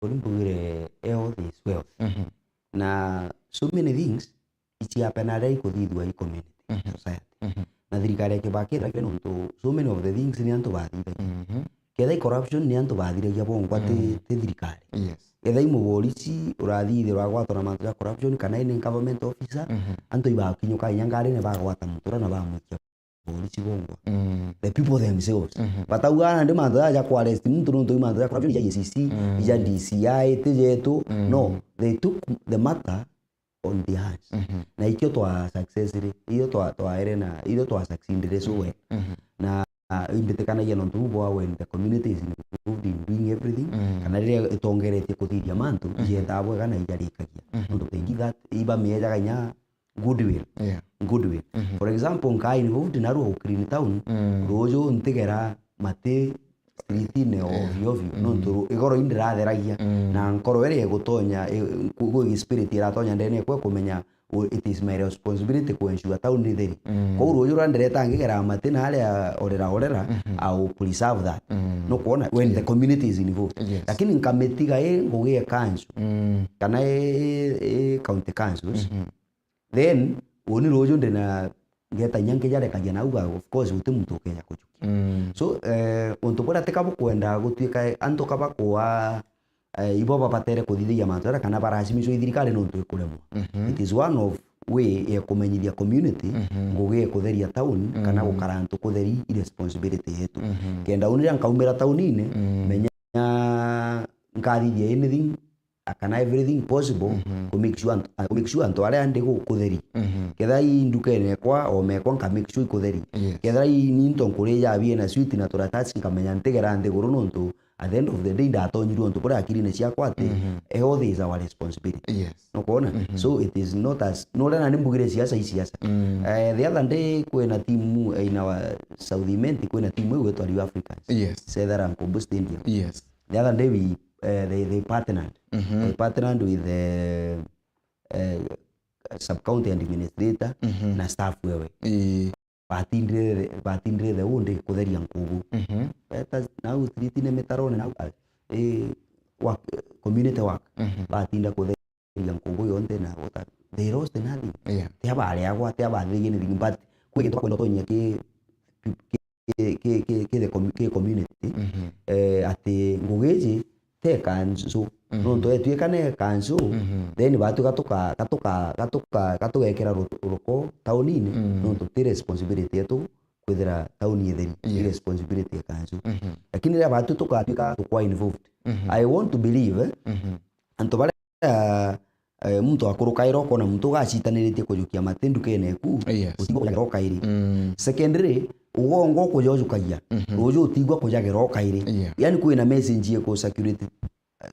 Uri mbugire health is wealth. Mhm. Na so many things ici happen aria ikuthithua i community, Mhm. society. Mhm. Na thirikari ya Kibaki ithagire nontu so many of the things ni antu bathithagia. Mhm. Ketha i corruption ni antu bathiragia bongwa ti, Mm. ti thirikari. Yes. Etha i muborisi urathithirwa agwatwa na mantu ja corruption kana ni government officer, Mhm. antu ibakinyuka inya ngarine bagwata muntu uria na bamwikia borisi bongwa. Mm. The people themselves. Mhm. Batauga nandi mantu ja, ja ku arrest muntu nontu i mantu ja corruption, ija E A C C, Mm. ija D C I, ti jetu. Mm. No, they took the matter on their hands. Mhm. Na ikio twa success ri, iyo twa, twaere na, iyo twa succeed ri so well. Mhm. Na, ah, imbitikanagia nontu bwa when the community is involved in doing everything, Mm. kana riria itongeretie kuthithia mantu, Mhm. ijetaa bwega na ijarikagia. Mhm. Nontu thengi that, ibamiejaga inya goodwill. Yeah. Goodwill. Mhm. For example, nkaa involved narua ku clean town, Mm. ruju ntigera mati street-ine Yeah. ovyo ovyo, Mm. nontu ru-, igoro indiraatheragia, Mm. na nkoro iria igutonya, i-, ku-, ku-, spirit iratonya ndene ekwe kumenya, u-, it is my responsibility ku ensure town ni theri. Mm. Kou ruju rwa ndireta ngigera mati na aria orera orera, Mhm. I will preserve that. Mm. Nukwona? When the Yeah. community is involved. Yes. Lakini nkamitiga i ngugi e council, Mm. kana i, i county councils, Mhm. then uni ruju ndina ngeta inya nkijarekagia nauga, of course, guti muntu ukeja kujukia. Mm. So, eh, untu buria tika bukwenda gutuika antu kaba kua, eh, ibo babatere kuthithagia mantu jaria kana baracimicwa i thirikari nontu ikuremwa. Mhm. It is one of way ya kumenyithia community Mhm. ngugi ya kutheria town kana Mm. gukara antu kutheri i responsibility yetu. Mhm. Kenda uni riria nkaumira town-ini, Mm. menya nkathithia anything kana everything possible Mhm. ku make sure antu, ku make sure antu aria ndi gukutheri. Mhm. Ketha i ndukene ekwa, o mekwa nka make sure ikutheri. Yes. Ketha i ni into nkurija bie na sweet na turatasi nkamenya ntigera nthiguru nontu at the end of the day ndatonyirwe untu buria akirine ciakwa ati Mhm. health is our responsibility. Yes. Nukwona? Mhm. So it is not as, no uria nani mbugire siasa i siasa. Mm. Eh, the other day kwina timu, eh, in our South Imenti kwina timu igwitwa Rio Africans. Yes. Sethera Nkumbu Stadium. Yes. The other day we, eh, they, they partnered. Mhm. They partnered with the, eh, sub-county administrator Mhm. na staff wewe. Ii. Batindire, batindire the whole day kutheria Nkumbu. Mhm. Beta nau street-ini mitarone nau, ah, eh, work, community work. Mhm. Batinda kutheria Nkumbu yonthe na gota-, they lost nothing. Yeah. Tia bareagwa, tia bathithia anything, but kwi gintu bakwenda utonyia ki, ki, ki, ki, ki, ki the com-, ki community. Mhm. Eh, ati ngugi iji te kansu. Mhm. Nontu etuika ne kansu, mhm, then batuika tuka-, gatuka-, gatuka-, gatugekira ru-, ruko taunini, mm, nontu ti responsibility yetu kwithira tauni itheri, ti, yes, responsibility ya kansu. Mhm. Lakini riria batu tukatuika tukwa involved, mhm, I want to believe, eh, mhm, antu baria, eh, muntu akurukaira ukona muntu ugacitaniritie kujukia mati ndukene eku, yes, utigwa kujagera o kairi. Mm. Secondly, ugongo kujojukagia, mhm, ruju utigwa kujagera o kairi. Yeah. Yani kwina message ye ku circulate, eh,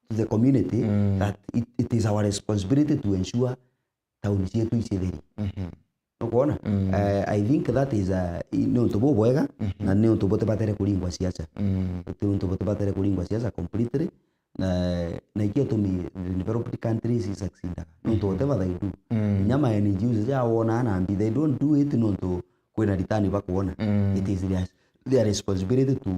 to the community, mm, that it, it is our responsibility to ensure tauni cietu icitheri. Mhm. Nukwona? Mm. Eh, I think that is a, i-, ni untu bubwega, mhm, na ni untu butibatere kuringwa siasa. Mm. Ti untu butibatere kuringwa siasa completely. Na, na ikio tumi developed countries i succeedaga. Nontu, mhm, whatever they do, mm, inya ma N G Os ja wona na mbi, they don't do it nontu kwina return bakwona. Mm. It is their, their responsibility to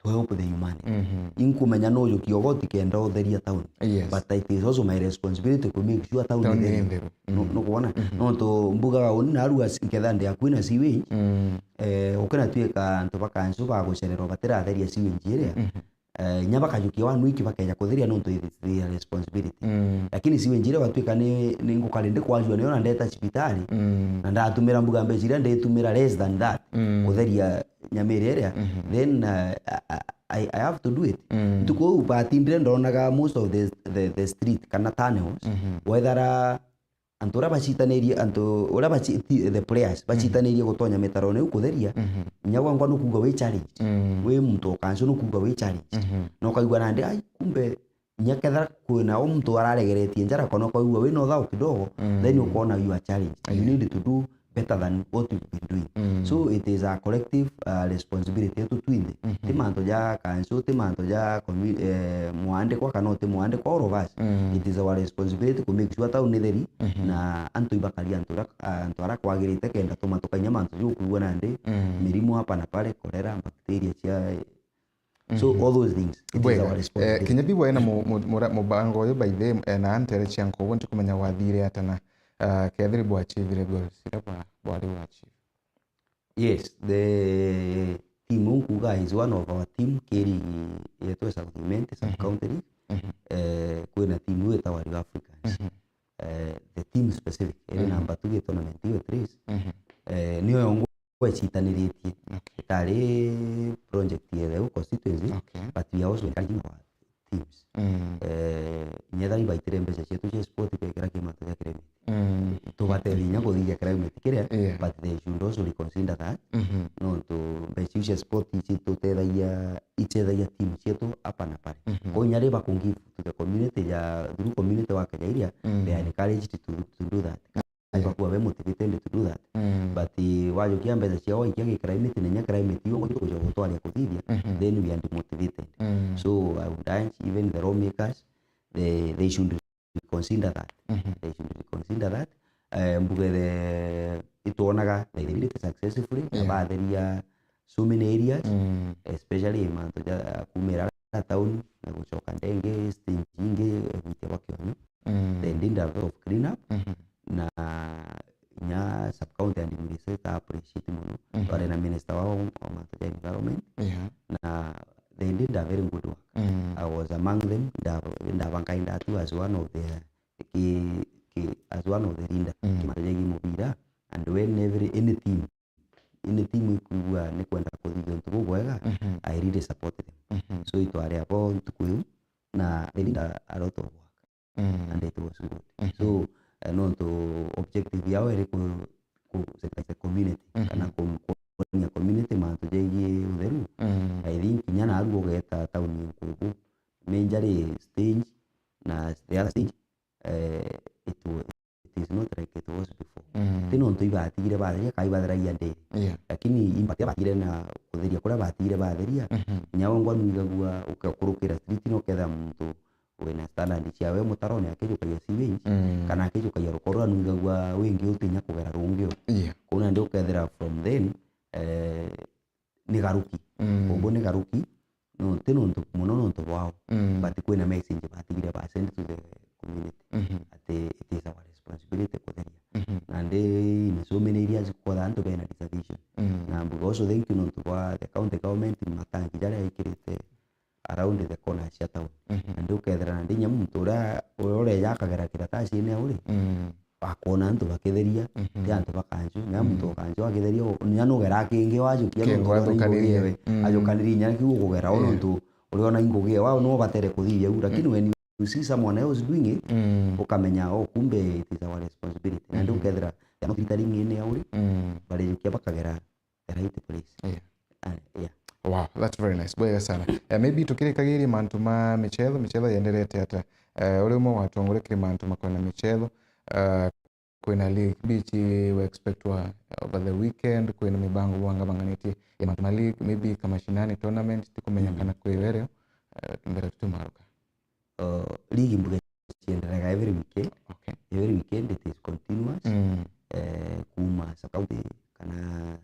to help the humanity. Mhm. Inkumenya nujukia ugoti kenda utheria town. Yes. But it is also my responsibility to make sure town, town ni theru. Ni theru. Nu-, mm, nukwona? Mhm. Nontu mbugaga uni narua s-, nketha ndi akui na sewage, mm, eh, ukinatuika antu ba kansu bagucererwa batiratheria sewage iria. Mhm. Eh, inya bakajukia one week bakeja kutheria nontu it is their responsibility. Mm. Lakini sewage iria batuika ni, ni ngukari ndi kwajua niyo na ndeta cibitari, mm, na ndatumira mbuga mbeca iria nditumira less than that, mm, kutheria nyamiri iria, mhm, then, uh, I, I, I have to do it. Mm. Ntuku iu batindire ndonaga most of the, the, the street kana tunnels, mhm, wethera antu uria bacitanirie, antu uria baci-, ti-, the players, bacitanirie gutonya mitarone iu kutheria, Mhm. inya gwangwa nukuigua wi challenged. Mm. Wi muntu o kancho nukuigua wi challenged. Mhm. Na ukaigua nandi, ai, kumbe, inya kethira kwina o muntu araregeretie njara, kana ukaigua wina uthao kidogo, Mm. then ukona you are challenged. You Yeah. need to do better than what you've been doing. Mm. So it is a collective, uh, responsibility yetu twinthe. Mhm. Ti mantu ja kancho, ti mantu ja commu-, eh, mwandikwa kana uti mwandikwa, all of us. Mm. It is our responsibility to make sure town ni theri, Mhm. na antu ibakari antu ra-, antu ara kwagirite kenda tumatuka inya mantu jukuigua nandi, Mm. mirimu hapa na pale, cholera, bacteria cia, so Mhm. all those things, it is Bwega. our Eh, responsibility. Kinya bi bwena mu-, mu-, mura-, mubango uyu by the way, eh, na antere cia nkugu ntikumenya wathire ata na, ah, kethiri bwachivire goals iria bwa-, bwari wachieve. Yes, the team iu nkuga is one of our team ki ligi yetu ya South Imenti, sub Mhm. county league. Mhm. Eh, kwina team iu itagwa Rio Africans. Mhm. Eh, the team specific, iri Mhm. number two gi tournament iu at least. Mhm. Eh, niyo yongo icitaniritie. Okay. Itari project yetheu constituency, Okay. but we are also encouraging our teams. Mm. Eh, inya thari baitire mbeca cietu cia sport bekira kimantu gia climate. Mm. Tubatethia inya kuthithia climate kiria, Yeah. but they should also reconsider that. Mhm. Nontu mbeca iu cia sport ici tutethagia, itethagia team cietu hapa na pale. Mhm. Kwa inya ri bakungive to the community ya, through community work ya area, Mm. they are encouraged to, to do that. Ai, Yeah. bakuwa be motivated to do that. Mm. But, eh, wajukia mbeca ciao waikia gi climate, na inya climate iyo ugutu kuja gutwaria kuthithia, Mhm. then we are demotivated. Mm. So I would urge even the lawmakers, they, they should reconsider that. Mhm. They should reconsider that. Eh, mbuge the, itwonaga they did it successfully, Yeah. batheria so many areas, Mm. especially mantu ja kumira town na gucoka ndenge, stage ingi, gwite bwa kionyo. Mm. They did a lot of clean up. Mhm. Na inya sub county administrator appreciate mono. Mhm. Twari na minister wao wa mantu ja environment. Yeah. Na they did a very good work. Mm. I was among them. Nda-, ndabankainda tu as one of the ki-, ki-, as one of the leader. Mm. Kimantu ja mubira. And when every, any team, any team ikwigua ni kwenda kuthithia untu bubwega, Mhm. I really support them. Mhm. So itwari abo ntuku iu, na they did a, a lot of work. Mm. And it was good. Mhm. So, eh, nontu objective yao iri ku, ku sensitize community, Mhm. kana ku, kuonia community mantu jegii utheru. Mm. I think kinya naru ugeta town nkugu, majorly stage na the other stage, eh, it wa-, it is not like it was before. Mm. Ti nontu ibatigire batheria, kai batheragia ndiri. Yeah. Lakini impact iria batigire na kutheria kuria batigire batheria, Mhm. inya wengwa nwigagua uke-, ukurukira street na ukethira muntu wina standard ciawe mutarone akijukagia sewage, Mm. kana akijukagia rukoro, na nwigagua wingi utinya kugera rungi u. Yeah. Kuu nandi ukethira from then, eh, ni garuki. Mm. Kumbu ni garuki, no, ti nontu mono nontu bwao. Mm. But kwina message batigire ba send to the community. Mhm. Ati it is our responsibility kutheria. Mhm. Nandi in so many areas kwotha antu bena reservation. Mm. Na mbuga also thank you nontu bwa the county government matangi jaria ikirite around the corner cia town. Mhm. Nandi ukethira nandi inya muntu uria, uria ureja akagera kiratacine au ri, Mm. akoona antu bakitheria, Mhm. ti antu ba kanju. Na muntu Mm. o kanju akitheria, u-, inya nugera kingi wajukia Kingi nontu uriona ingugi wathukaniririe. Ewe. Mm. Ajukanirie inya kiu ukugera, o Yeah. nontu uriona ingugi ewe, wao no batere kuthithia u, lakini Mm. when you see someone else doing it, Mm. ukamenya, oh, kumbe it is our responsibility. Nandi Mhm. ukethira they are not littering in au ri, Mm. barijukia bakagera the right place. Yeah. Ah, yeah. Wow, that's very nice. Bwega sana. Eh, maybe tukirikagiria mantu ma michetho, michetho yenderete ata? Eh, uri umwe wa atongoria kiri mantu makwena michetho, eh, kwina league, mbichi we expect wa over the weekend, kwina mibango bwangabanganitie ya mantu ma league, maybe kamashinani tournament, tikumenya Mm. kana kwi werio, eh, mbere tutumaruka. Uh, league mbuge cienderega every weekend. Okay. Every weekend it is continuous. Mm. Eh, kuma sub county kana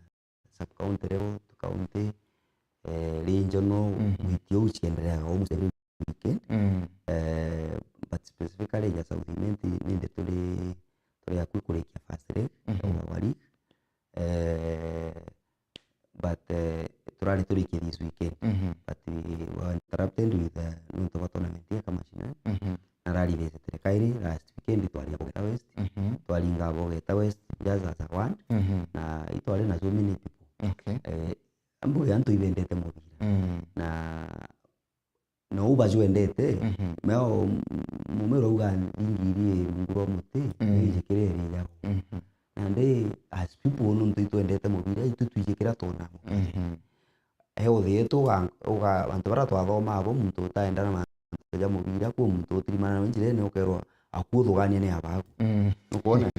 sub county level to county, eh, regional, Mhm. gwitio u ciendereaga almost every weekend. Mm. Eh, but specifically ja South Imenti, nindi turi, turi akui kurikia first leg Mhm. ya our league. Eh, but, eh, turari turikie this weekend. Mhm. But we were interrupted with, eh, nontu bwa tournament ya kamashinani. Mhm. Na rari thecetire kairi last weekend, twaria Bogeta West. Mhm. Twaringa Bogeta West just as a one. Mhm. Na itwari na so many people. Okay. Eh, mbuge antu ibendete mubira. Mm. Na, na u bajwendete, Mhm. meo, m-, mumero uga ndingi iri rungu rwa muti, Mm. ijikire uga, uga, antu baria twathomaa abo, muntu utaenda na mantu ja mubira, kwi muntu utirimana na njirene, ukerwa, "Aku uthugania ni abagu." Mm. Nukwona?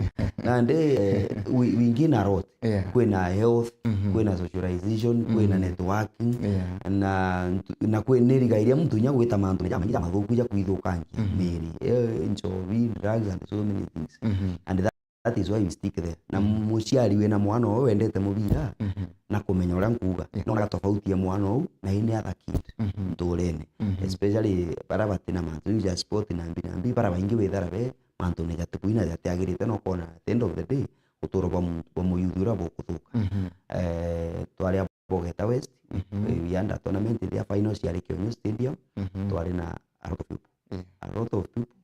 Nandi, eh, wi-, wingi na rot. Yeah. Kwina health, mhm, kwina socialization, kwina, mhm, networking, yeah, na ntu-, na kwi-, ni riga iria muntu inya gwita mantu ja maingi ja mathuku ja kwithukangia, mhm, miri, eh, nchobi, drugs and so many things. Mhm. And that, that is why we stick there. Na, mhm, muciari wina mwana uyu wendete mubira, mhm, na kumenya uria nkuuga. Yeah. Nonaga tofauti ya mwana uyu na any other kid, mhm, nturene. Mhm. Especially bara batina mantu, you just sport na mbi na mbi, bara baingi withara be, mantu ni jatibui na jatiagirite, na ukona at the end of the day, uturo bwa mu-, bwa muyuthi uria bukuthuka. Mhm. Eh, twari a Bogeta West, mhm, eh, we had a tournament there, final ciari Kionyo Stadium, mhm, twari na a lot of people. Yeah. A lot of people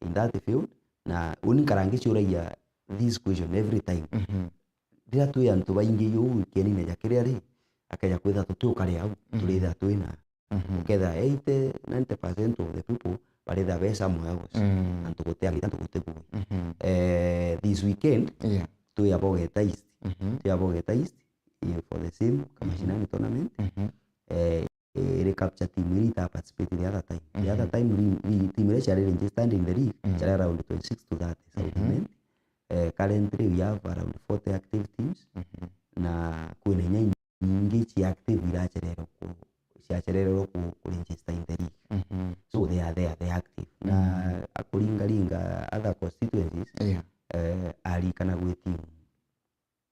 in that field, na uni nkara ngiciuragia this question every time. Mhm. Riria twi antu baingi uu ikienine ja kiria ri, akeja kwitha tuti ukari au, mhm, turithira twina Mhm. Ukethira eighty, ninety percent of the people baritha be somewhere else. Mm. Antu guti agita, antu guti bui. Mhm. Eh, this weekend, yeah, twi a Bogeta East. Mhm. Twi a Bogeta East, eh, for the same, kama, mhm, mashinani tournament. Mhm. Eh, iri capture team iria ita participate the other time. The other, mhm, time, ri, ri, team iria ciari registered in the league, mhm, ciari around twenty-six to thirty, mhm, South Imenti. Eh, currently we have around forty active teams. Mhm. Na kwina inya nyingi cia active iracererwa ku-, ciacerererwa ku-, ku register in the league. Mhm. So they are there, they are active. Na, mhm, akuringaringa other constituencies, yeah, eh, arikana gwi team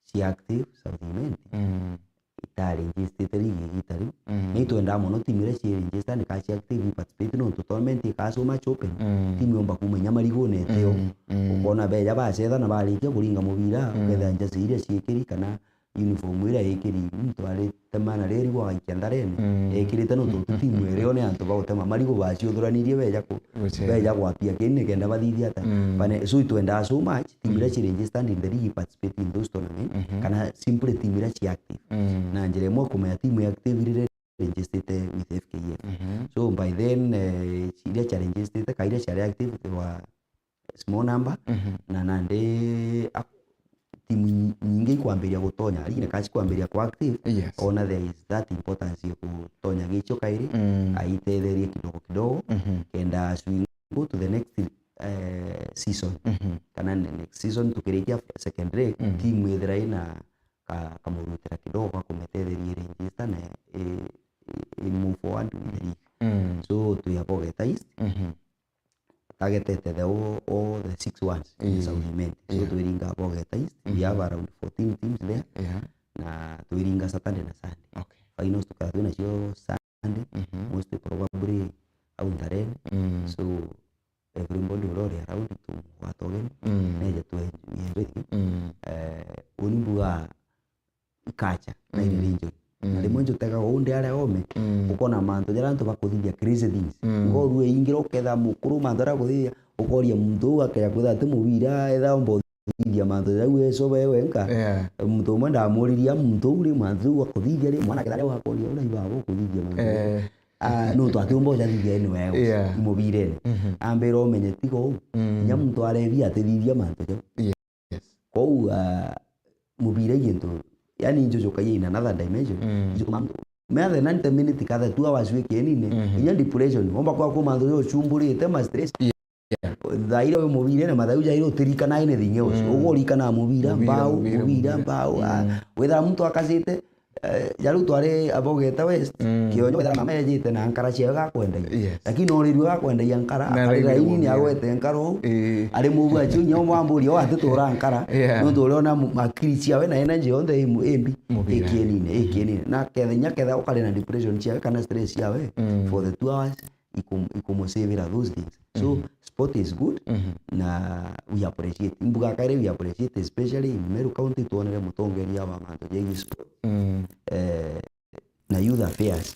cia active South Imenti, mm, itaregistered league igita riu. Mm. Na itwendaa mono team iria ci register ni ka cia active i participate nontu tournament ikaa so much open. Mm. Team yomba kuma inya marigune iteo. Mm, mm. Ukona beja bacetha na barikia kuringa mubira, mm, ukethira jersey iria ciikiri kana uniform iria ikiri, muntu aritemana reri gwagaikia ntharene, mm, ekirite nontu timu irio ni antu bagutema marigu baciuthuranirie beja ku-, gucera, beja gwapia kini nikenda bathithia ata. Mm. Bane, so itwendaa so much, team iria, mm, ci registered in the league participate in those tournament, mhm, kana simply team iria ci active. Mm. Na njira imwe kumenya team ya active riri registered with F K F. Mhm. So by then, eh, iria cia registered, ka iria ciari active, they were small number, mhm, na nandi ak-, timu nyi-, nyingi ikwambiria gutonya, lakini kaci kwambiria ku active, yes, ona there is that importance ya gutonya gicio kairi, mm, aitetherie kidogo kidogo, mhm, kenda as we go to the next, eh, season, mhm, kana ne-, next season tukirikia second leg, mhm, timu ithira ina ka-, kamurutira kidogo ga kumetetheria iregister na i-, i-, i move forward with the league. Mm. So, twi a Bogeta East, mhm, targetete the all, all the six ones in, ii, South Imenti. So, yeah, twiringa Bogeta East, we, mhm, have around fourteen teams there. Yeah. Na twiringa Saturday na Sunday. Okay. Finals tukaa twi nacio Sunday, mhm, most probably au Ntharene. Mm. So, everybody uria uri around tu gwata ugeni, mm, neje tu enjoy. Mm. Eh, uni mbuga culture na, mm, religion. Na, mm, rimwe njutega uu ndi aria ome, mm, ukona mantu jaria antu bakuthithia crazy things. Mm. Ngoru iingira uketha mukuru mantu aria akuthithia, ukoria muntu uu akeja kwitha ati mubira, etha omba uthithia mantu jau ecoba e wenka. Yeah. Muntu umwe ndamuririe muntu uu ri mantu jau akuthithia ri, mwana ketha riu akoria uria ibaba ukuthithia mantu jau. Eh. Ah, nontu atiumba ujathithia anywhere else, yeah, i mubirene. Mhm. Ambira umenye tiga uu. Mm. Inya muntu arebi atithithia mantu jau. Yeah. Yes. Kou, ah, mubira i gintu, yani, njujukagia in another dimension. Mm. Njuku mantu. Mere ninety minute ka two hours wikienine, mhm, inya depression. Omba kwa kuma nthu yo chumburite ma stress. Yeah. Thaira we mubirene, mathau jaira utirikana anything else. Mm. Ugurikana mubira, mubira, mbau, mubira, mubira, mubira, mbau, ah, mm, wethira muntu akacite, eh, ja riu twari a Bogeta West, mm, Kionyo wethira mama ejite na nkara ciawe gakwendagia. Yes. Lakini no rirue gakwendagia nkara, na ari raini ni agwete nkara uu. Ii. Ari mubu acio inya umwamburia, "Uu atitura nkara?" Yeah. Nontu uriona mu-, akiri ciawe na energy yonthe i mu-, i mbi, mubira, ikienine, mm, ikienine. Na ketha, inya ketha ukari na depression ciawe kana stress ciawe, mm, for the two hours, ikum-, ikumusavira those things. So, mhm, sport is good, mhm, na we appreciate. Mbuga kairi we appreciate, especially in Meru County, twonere mutongeria wa mantu jegie sport. Mm. Eh, na youth affairs,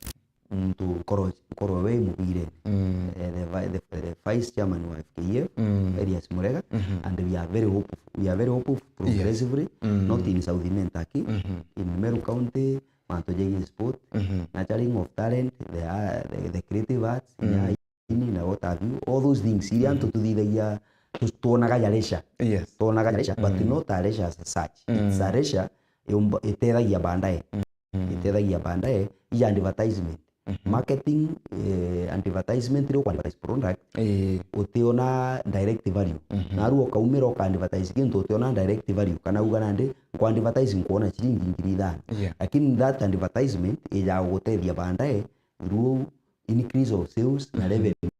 muntu nkoro, nkoro we mubire. Mm. Eh, the vi-, the, the vice chairman wa F K F, mm, Elias Murega, mhm, and we are very hopeful. We are very hopeful, yes, progressively, mm, not in South Imenti aki, mhm, in Meru County, mantu jegie sport, mhm, nurturing of talent, the, uh, the, the creative arts, mm, inya ini na what have you, all those things, iria, mm, antu tuthithagia, tu-, twonaga ya leisure. Yes. Twonaga ya leisure, but, mm, not a leisure as such. Mm. It's a leisure yumba-, itethagia baadaye. Mm. Itethagia baadaye, ija advertisement. Mhm. Marketing, eh, advertisement, riu kwa advertise product, eh, utiona direct value. Mhm. Na riu ukaumira uka advertise kintu utiona direct value, kana uga nandi, kwa advertise nkuona ciringi ngiri ithano. Yeah. Lakini that advertisement ija gugutethia baadaye through increase of sales na, mhm, revenue,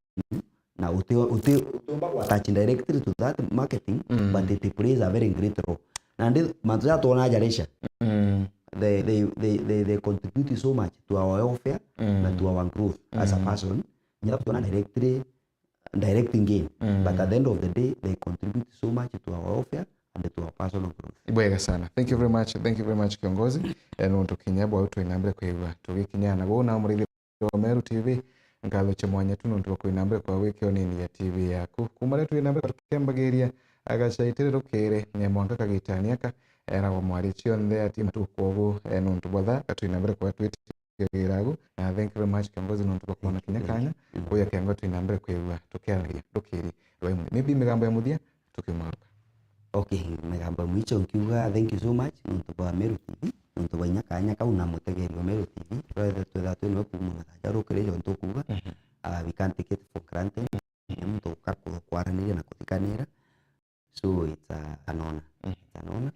na uti-, uti-, utiumba ku attach directly to that marketing, mm, but it plays a very great role. Nandi mantu ja twona ja leisure, mm, they, they, they, they, they contribute so much to our welfare, mm, na to our growth as a, mm, person. Ngira tuona directly, direct gain. Mm. But at the end of the day, they contribute so much to our welfare and to our personal growth. Ibwega sana. Thank you very much. Thank you very much, kiongozi. Eh, nontu kinya bwau twina mbere kwigua tugikinya na guu na murithi wa Meru T V, nkatho cia mwanya tu nontu bwa kwina mbere kwa gwikio nini ya T V yaku. Kuma riria twina mbere kwa tukiambagiria, agacaitire rukiri, ni mwanka kagitani aka, eragwa mwari cionthe ati matuku kwogu, eh, nontu bwa thaa, twina mbere kwa twiti iragu. Na thank you very much, kiongozi, nontu bwa kuona kinya kanya, mm, kuya kiongo twina mbere kwigua tukiaragia rukiri rwa imwe. Maybe migambo ya muthia, tukiumaruka. Okay, migambo ya mwicho nkiuga thank you so much, nontu bwa Meru T V, nontu bwa inya kanya kau na mutegeri wa Meru T V, twethe twetha twi niwe kuuma mathaja rukiri jo ntukuuga, mhm, ah, we can't take it for granted, ni muntu uka ku-, kwaraniria na kuthikanira. So it's a, an honor. Mm. It's an honor.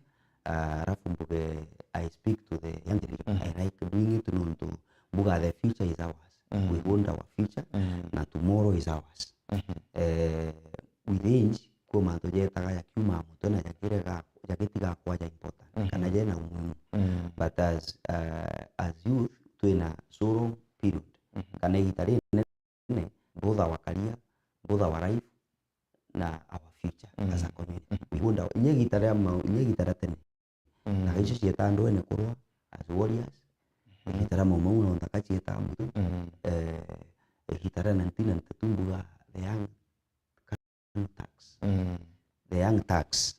Ah, alafu mbuge, I speak to the young generation. Mm. I like doing it nontu mbuga the future is ours. Mm. We own our future, mm, na tomorrow is ours. Mm-hmm. Eh, with age, kwi mantu jetaga jakiuma mutwe na jakirega, jakitiga kwaja important, mm-hmm, kana jena umuhimu. Mm. But as, uh, as youth, twina so long period. Mm-hmm. Kana igita rinene both our career, both our life, na our future, mm, as a community. Mm. We hold our, inya igita ria mau, inya igita ria tene. Mm. Na icio cieta andu ene kurwa as warriors. Mm. Igita ria Mau Mau na Nthaka cieta mutu. Mm. Eh, igita ria nineteen ninety-two mbuga the young Turks. Mm. The young Turks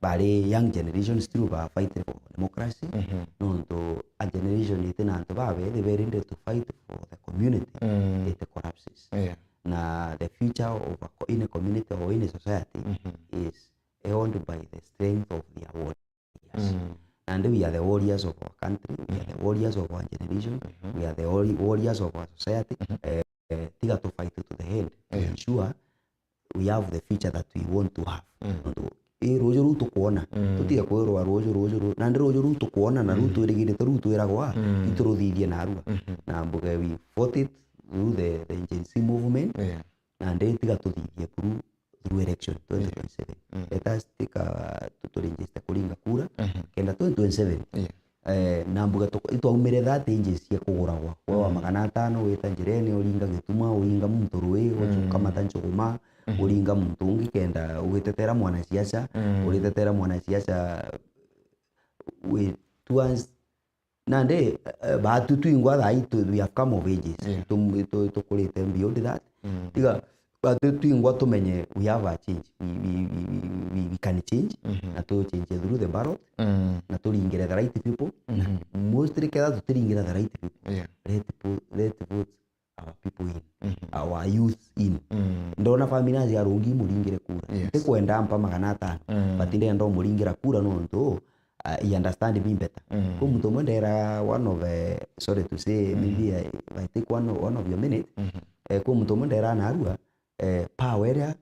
bari young generation still ba fight for democracy. Mhm. Nontu a generation itina antu babethi very ready to fight for the community, mm, it collapses. Yeah. Na the future of a co-, in a community or in a society, mhm, is held by the strength of their warriors. Mm. Nandi we are the warriors of our country, we are, mm, the warriors of our generation, mhm, we are the warri-, warriors of our society. Mhm. Eh, eh, tiga to fight to the end to, yeah, ensure we have the future that we want to have. Mm. Nontu, i ruju ruu tukwona, mm, tutige kwirwa ruju, ruju ruu. Nandi ruju ruu tukwona na ruu, mm, twirigirite, ruu twiragwa, mm, ituruthithie narua. Mhm. Na mbuge we fought it through the, the Gen Z movement. Yeah. Nandi tiga tuthithie buru through election, yeah, twenty twenty-seven. Mm. Let us take, uh, tu-, turegister kuringa kura, mhm, kenda twenty twenty-seven. Yeah. Eh, na mbuga tu-, itwaumire that inches cia kuguragwa. We wa, mm, magana atano, wita njirene, uringa gituma, uringa muntu rui, mm, ukamata njuguma, mhm, uringa muntu ungi kenda ugitetera mwanasiasa, mm, uritetera mwanasiasa wi towards, nandi, eh, batu twingwa thaa ii tu-, we have come of ages. Yeah. Tu-, tu-, tukurite beyond that. Mm. Tiga But tu-, twingwa tumenye we have a change. We, we, we, we, we, we can change, mhm, na tu change through the ballot, mm, na turingire the right people. Na, mhm, mostly ketha tutiringira the right people. Yeah. Let po-, let vote our people in, mhm, our youth in. Mm. Ndona family nazi arungi muringire kura. Yes. Ntikwenda mpa magana atano, mm, but ndenda umuringira kura nontu, uh, he understand me better. Mm. Kwi muntu umwe ndera one of, eh, sorry to say, mm, maybe I, I take one, one of your minute. Mhm. Eh, kwi muntu umwe ndera narua, eh, power iria,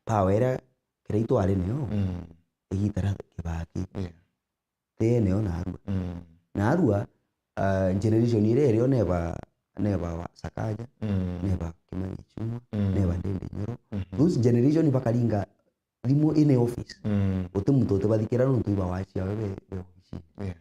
power iria Kiraitu ari niyo, mm, igita ria Kibaki. Yeah. Ti niyo narua. Mm. Narua, ah, generation iria irio neba, neba wa Sakaja, mm, neba Kimani Ichung'wa, mm, neba Ndindi Nyoro. Mhm. Those generation bakaringa thimu in office. Mm. Guti muntu utibathikira nontu iba wacia we be, be office. Yeah.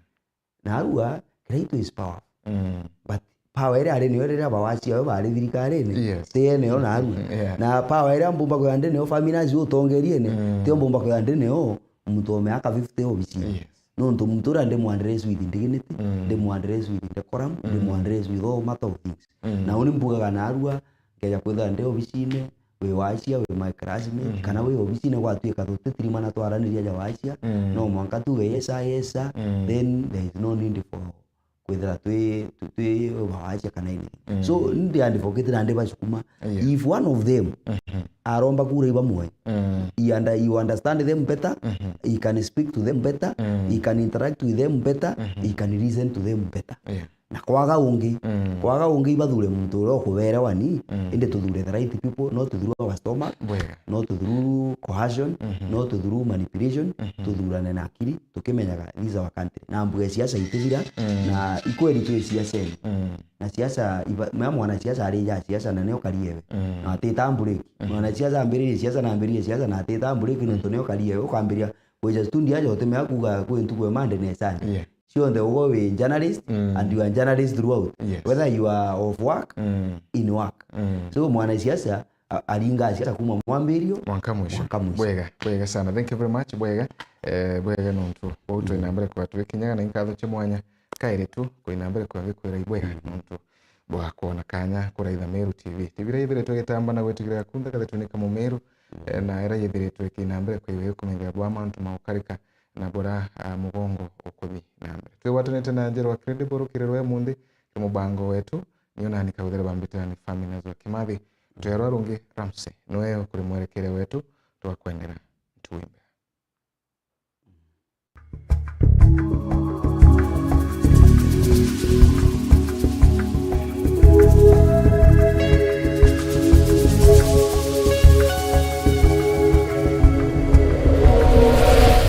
Narua, Kiraitu is powerful. Mm. But power iria ari niyo riria bawacia we bari thirikarine, yes, ti ene yo narua. Yeah. Na power iria mbumba kwithira ndi niyo family nacio utongeriene, mm, tiyo mbumba kwithira ndi niyo muntu wa miaka fifty obicine. Yes. Nontu muntu uria ndi mu address with dignity, mm, ndi mu address with decorum, ndi mu, mm, address with all matter of things. Mm. Na uni mbugaga narua, nkeja kwithira ndi obicine, wi wacia, wi my classmate, mhm, kana wi obicine gwatuika tutitirimana twaraniria ja wacia, mm, no mwanka tuge yes sir, yes sir, mm, then there is no need for kwithira twi, twi, twi wacia kana anything. Mm. So, ndi advocate na ndi bacukuma. Yeah. If one of them, mhm, aromba kura i bamwe, mm, he under-, you understand them better, mhm, he can speak to them better, mm, he can interact with them better, mhm, he can listen to them better. Yeah. Na kwaga ungi, mm, kwaga ungi ibathure muntu uria ukuberewa ni, mm, indi tuthure the right people, no tuthure our stomach, bwega, no tuthure coercion, mhm, no tuthure manipulation, mhm, tuthurane na akiri, tukimenyaga this is our country. Na mbuge siasa itithira, mm, na ikweri twi siasene. Mm. Na siasa, iba-, mea mwana siasa ari ja siasa na nio kari ewe. Mm. Na atita break. Mhm. Mwana siasa ambiririe siasa na ambiririe siasa na atita break, mm, nontu nio kari ewe. Ukambiria kwija studio aja utimea kuga kwi ntuku ya Monday na Sunday. Yeah. Cionthe ugo wi journalist, mm, and you are journalist throughout. Yes. Whether you are off work, mm, in work. Mm. So mwana siasa a-, aringa siasa kuma mwambirio mwanka mwisho. Mwanka mwisho. Bwega, bwega sana. Thank you very much. Bwega. Eh, bwega nontu bau twina mbere kwa twikinyaga na inkatho cia mwanya kairi tu kwina mbere kwa gikwira ibwega nontu bwa kwona kanya kuraitha Meru T V. Tibira ithiritwe gitamba na gwitigirira kunthe kathetwe ni kamumeru, eh, na ira yithiritwe ikina mbere kwa iwe kumenyera bwa mantu maukarika na bura, ah, mugongo ukuthi na mbere. Twigwatanite na Njerwa Credible rukiriro emunthi ki mubango wetu, nio nani kauthere bambite ni Family Nazwa Kimathi. Twerwa rungi Ramsey, niwe ukuri mwerekere wetu, twakwendera ntugu imbere.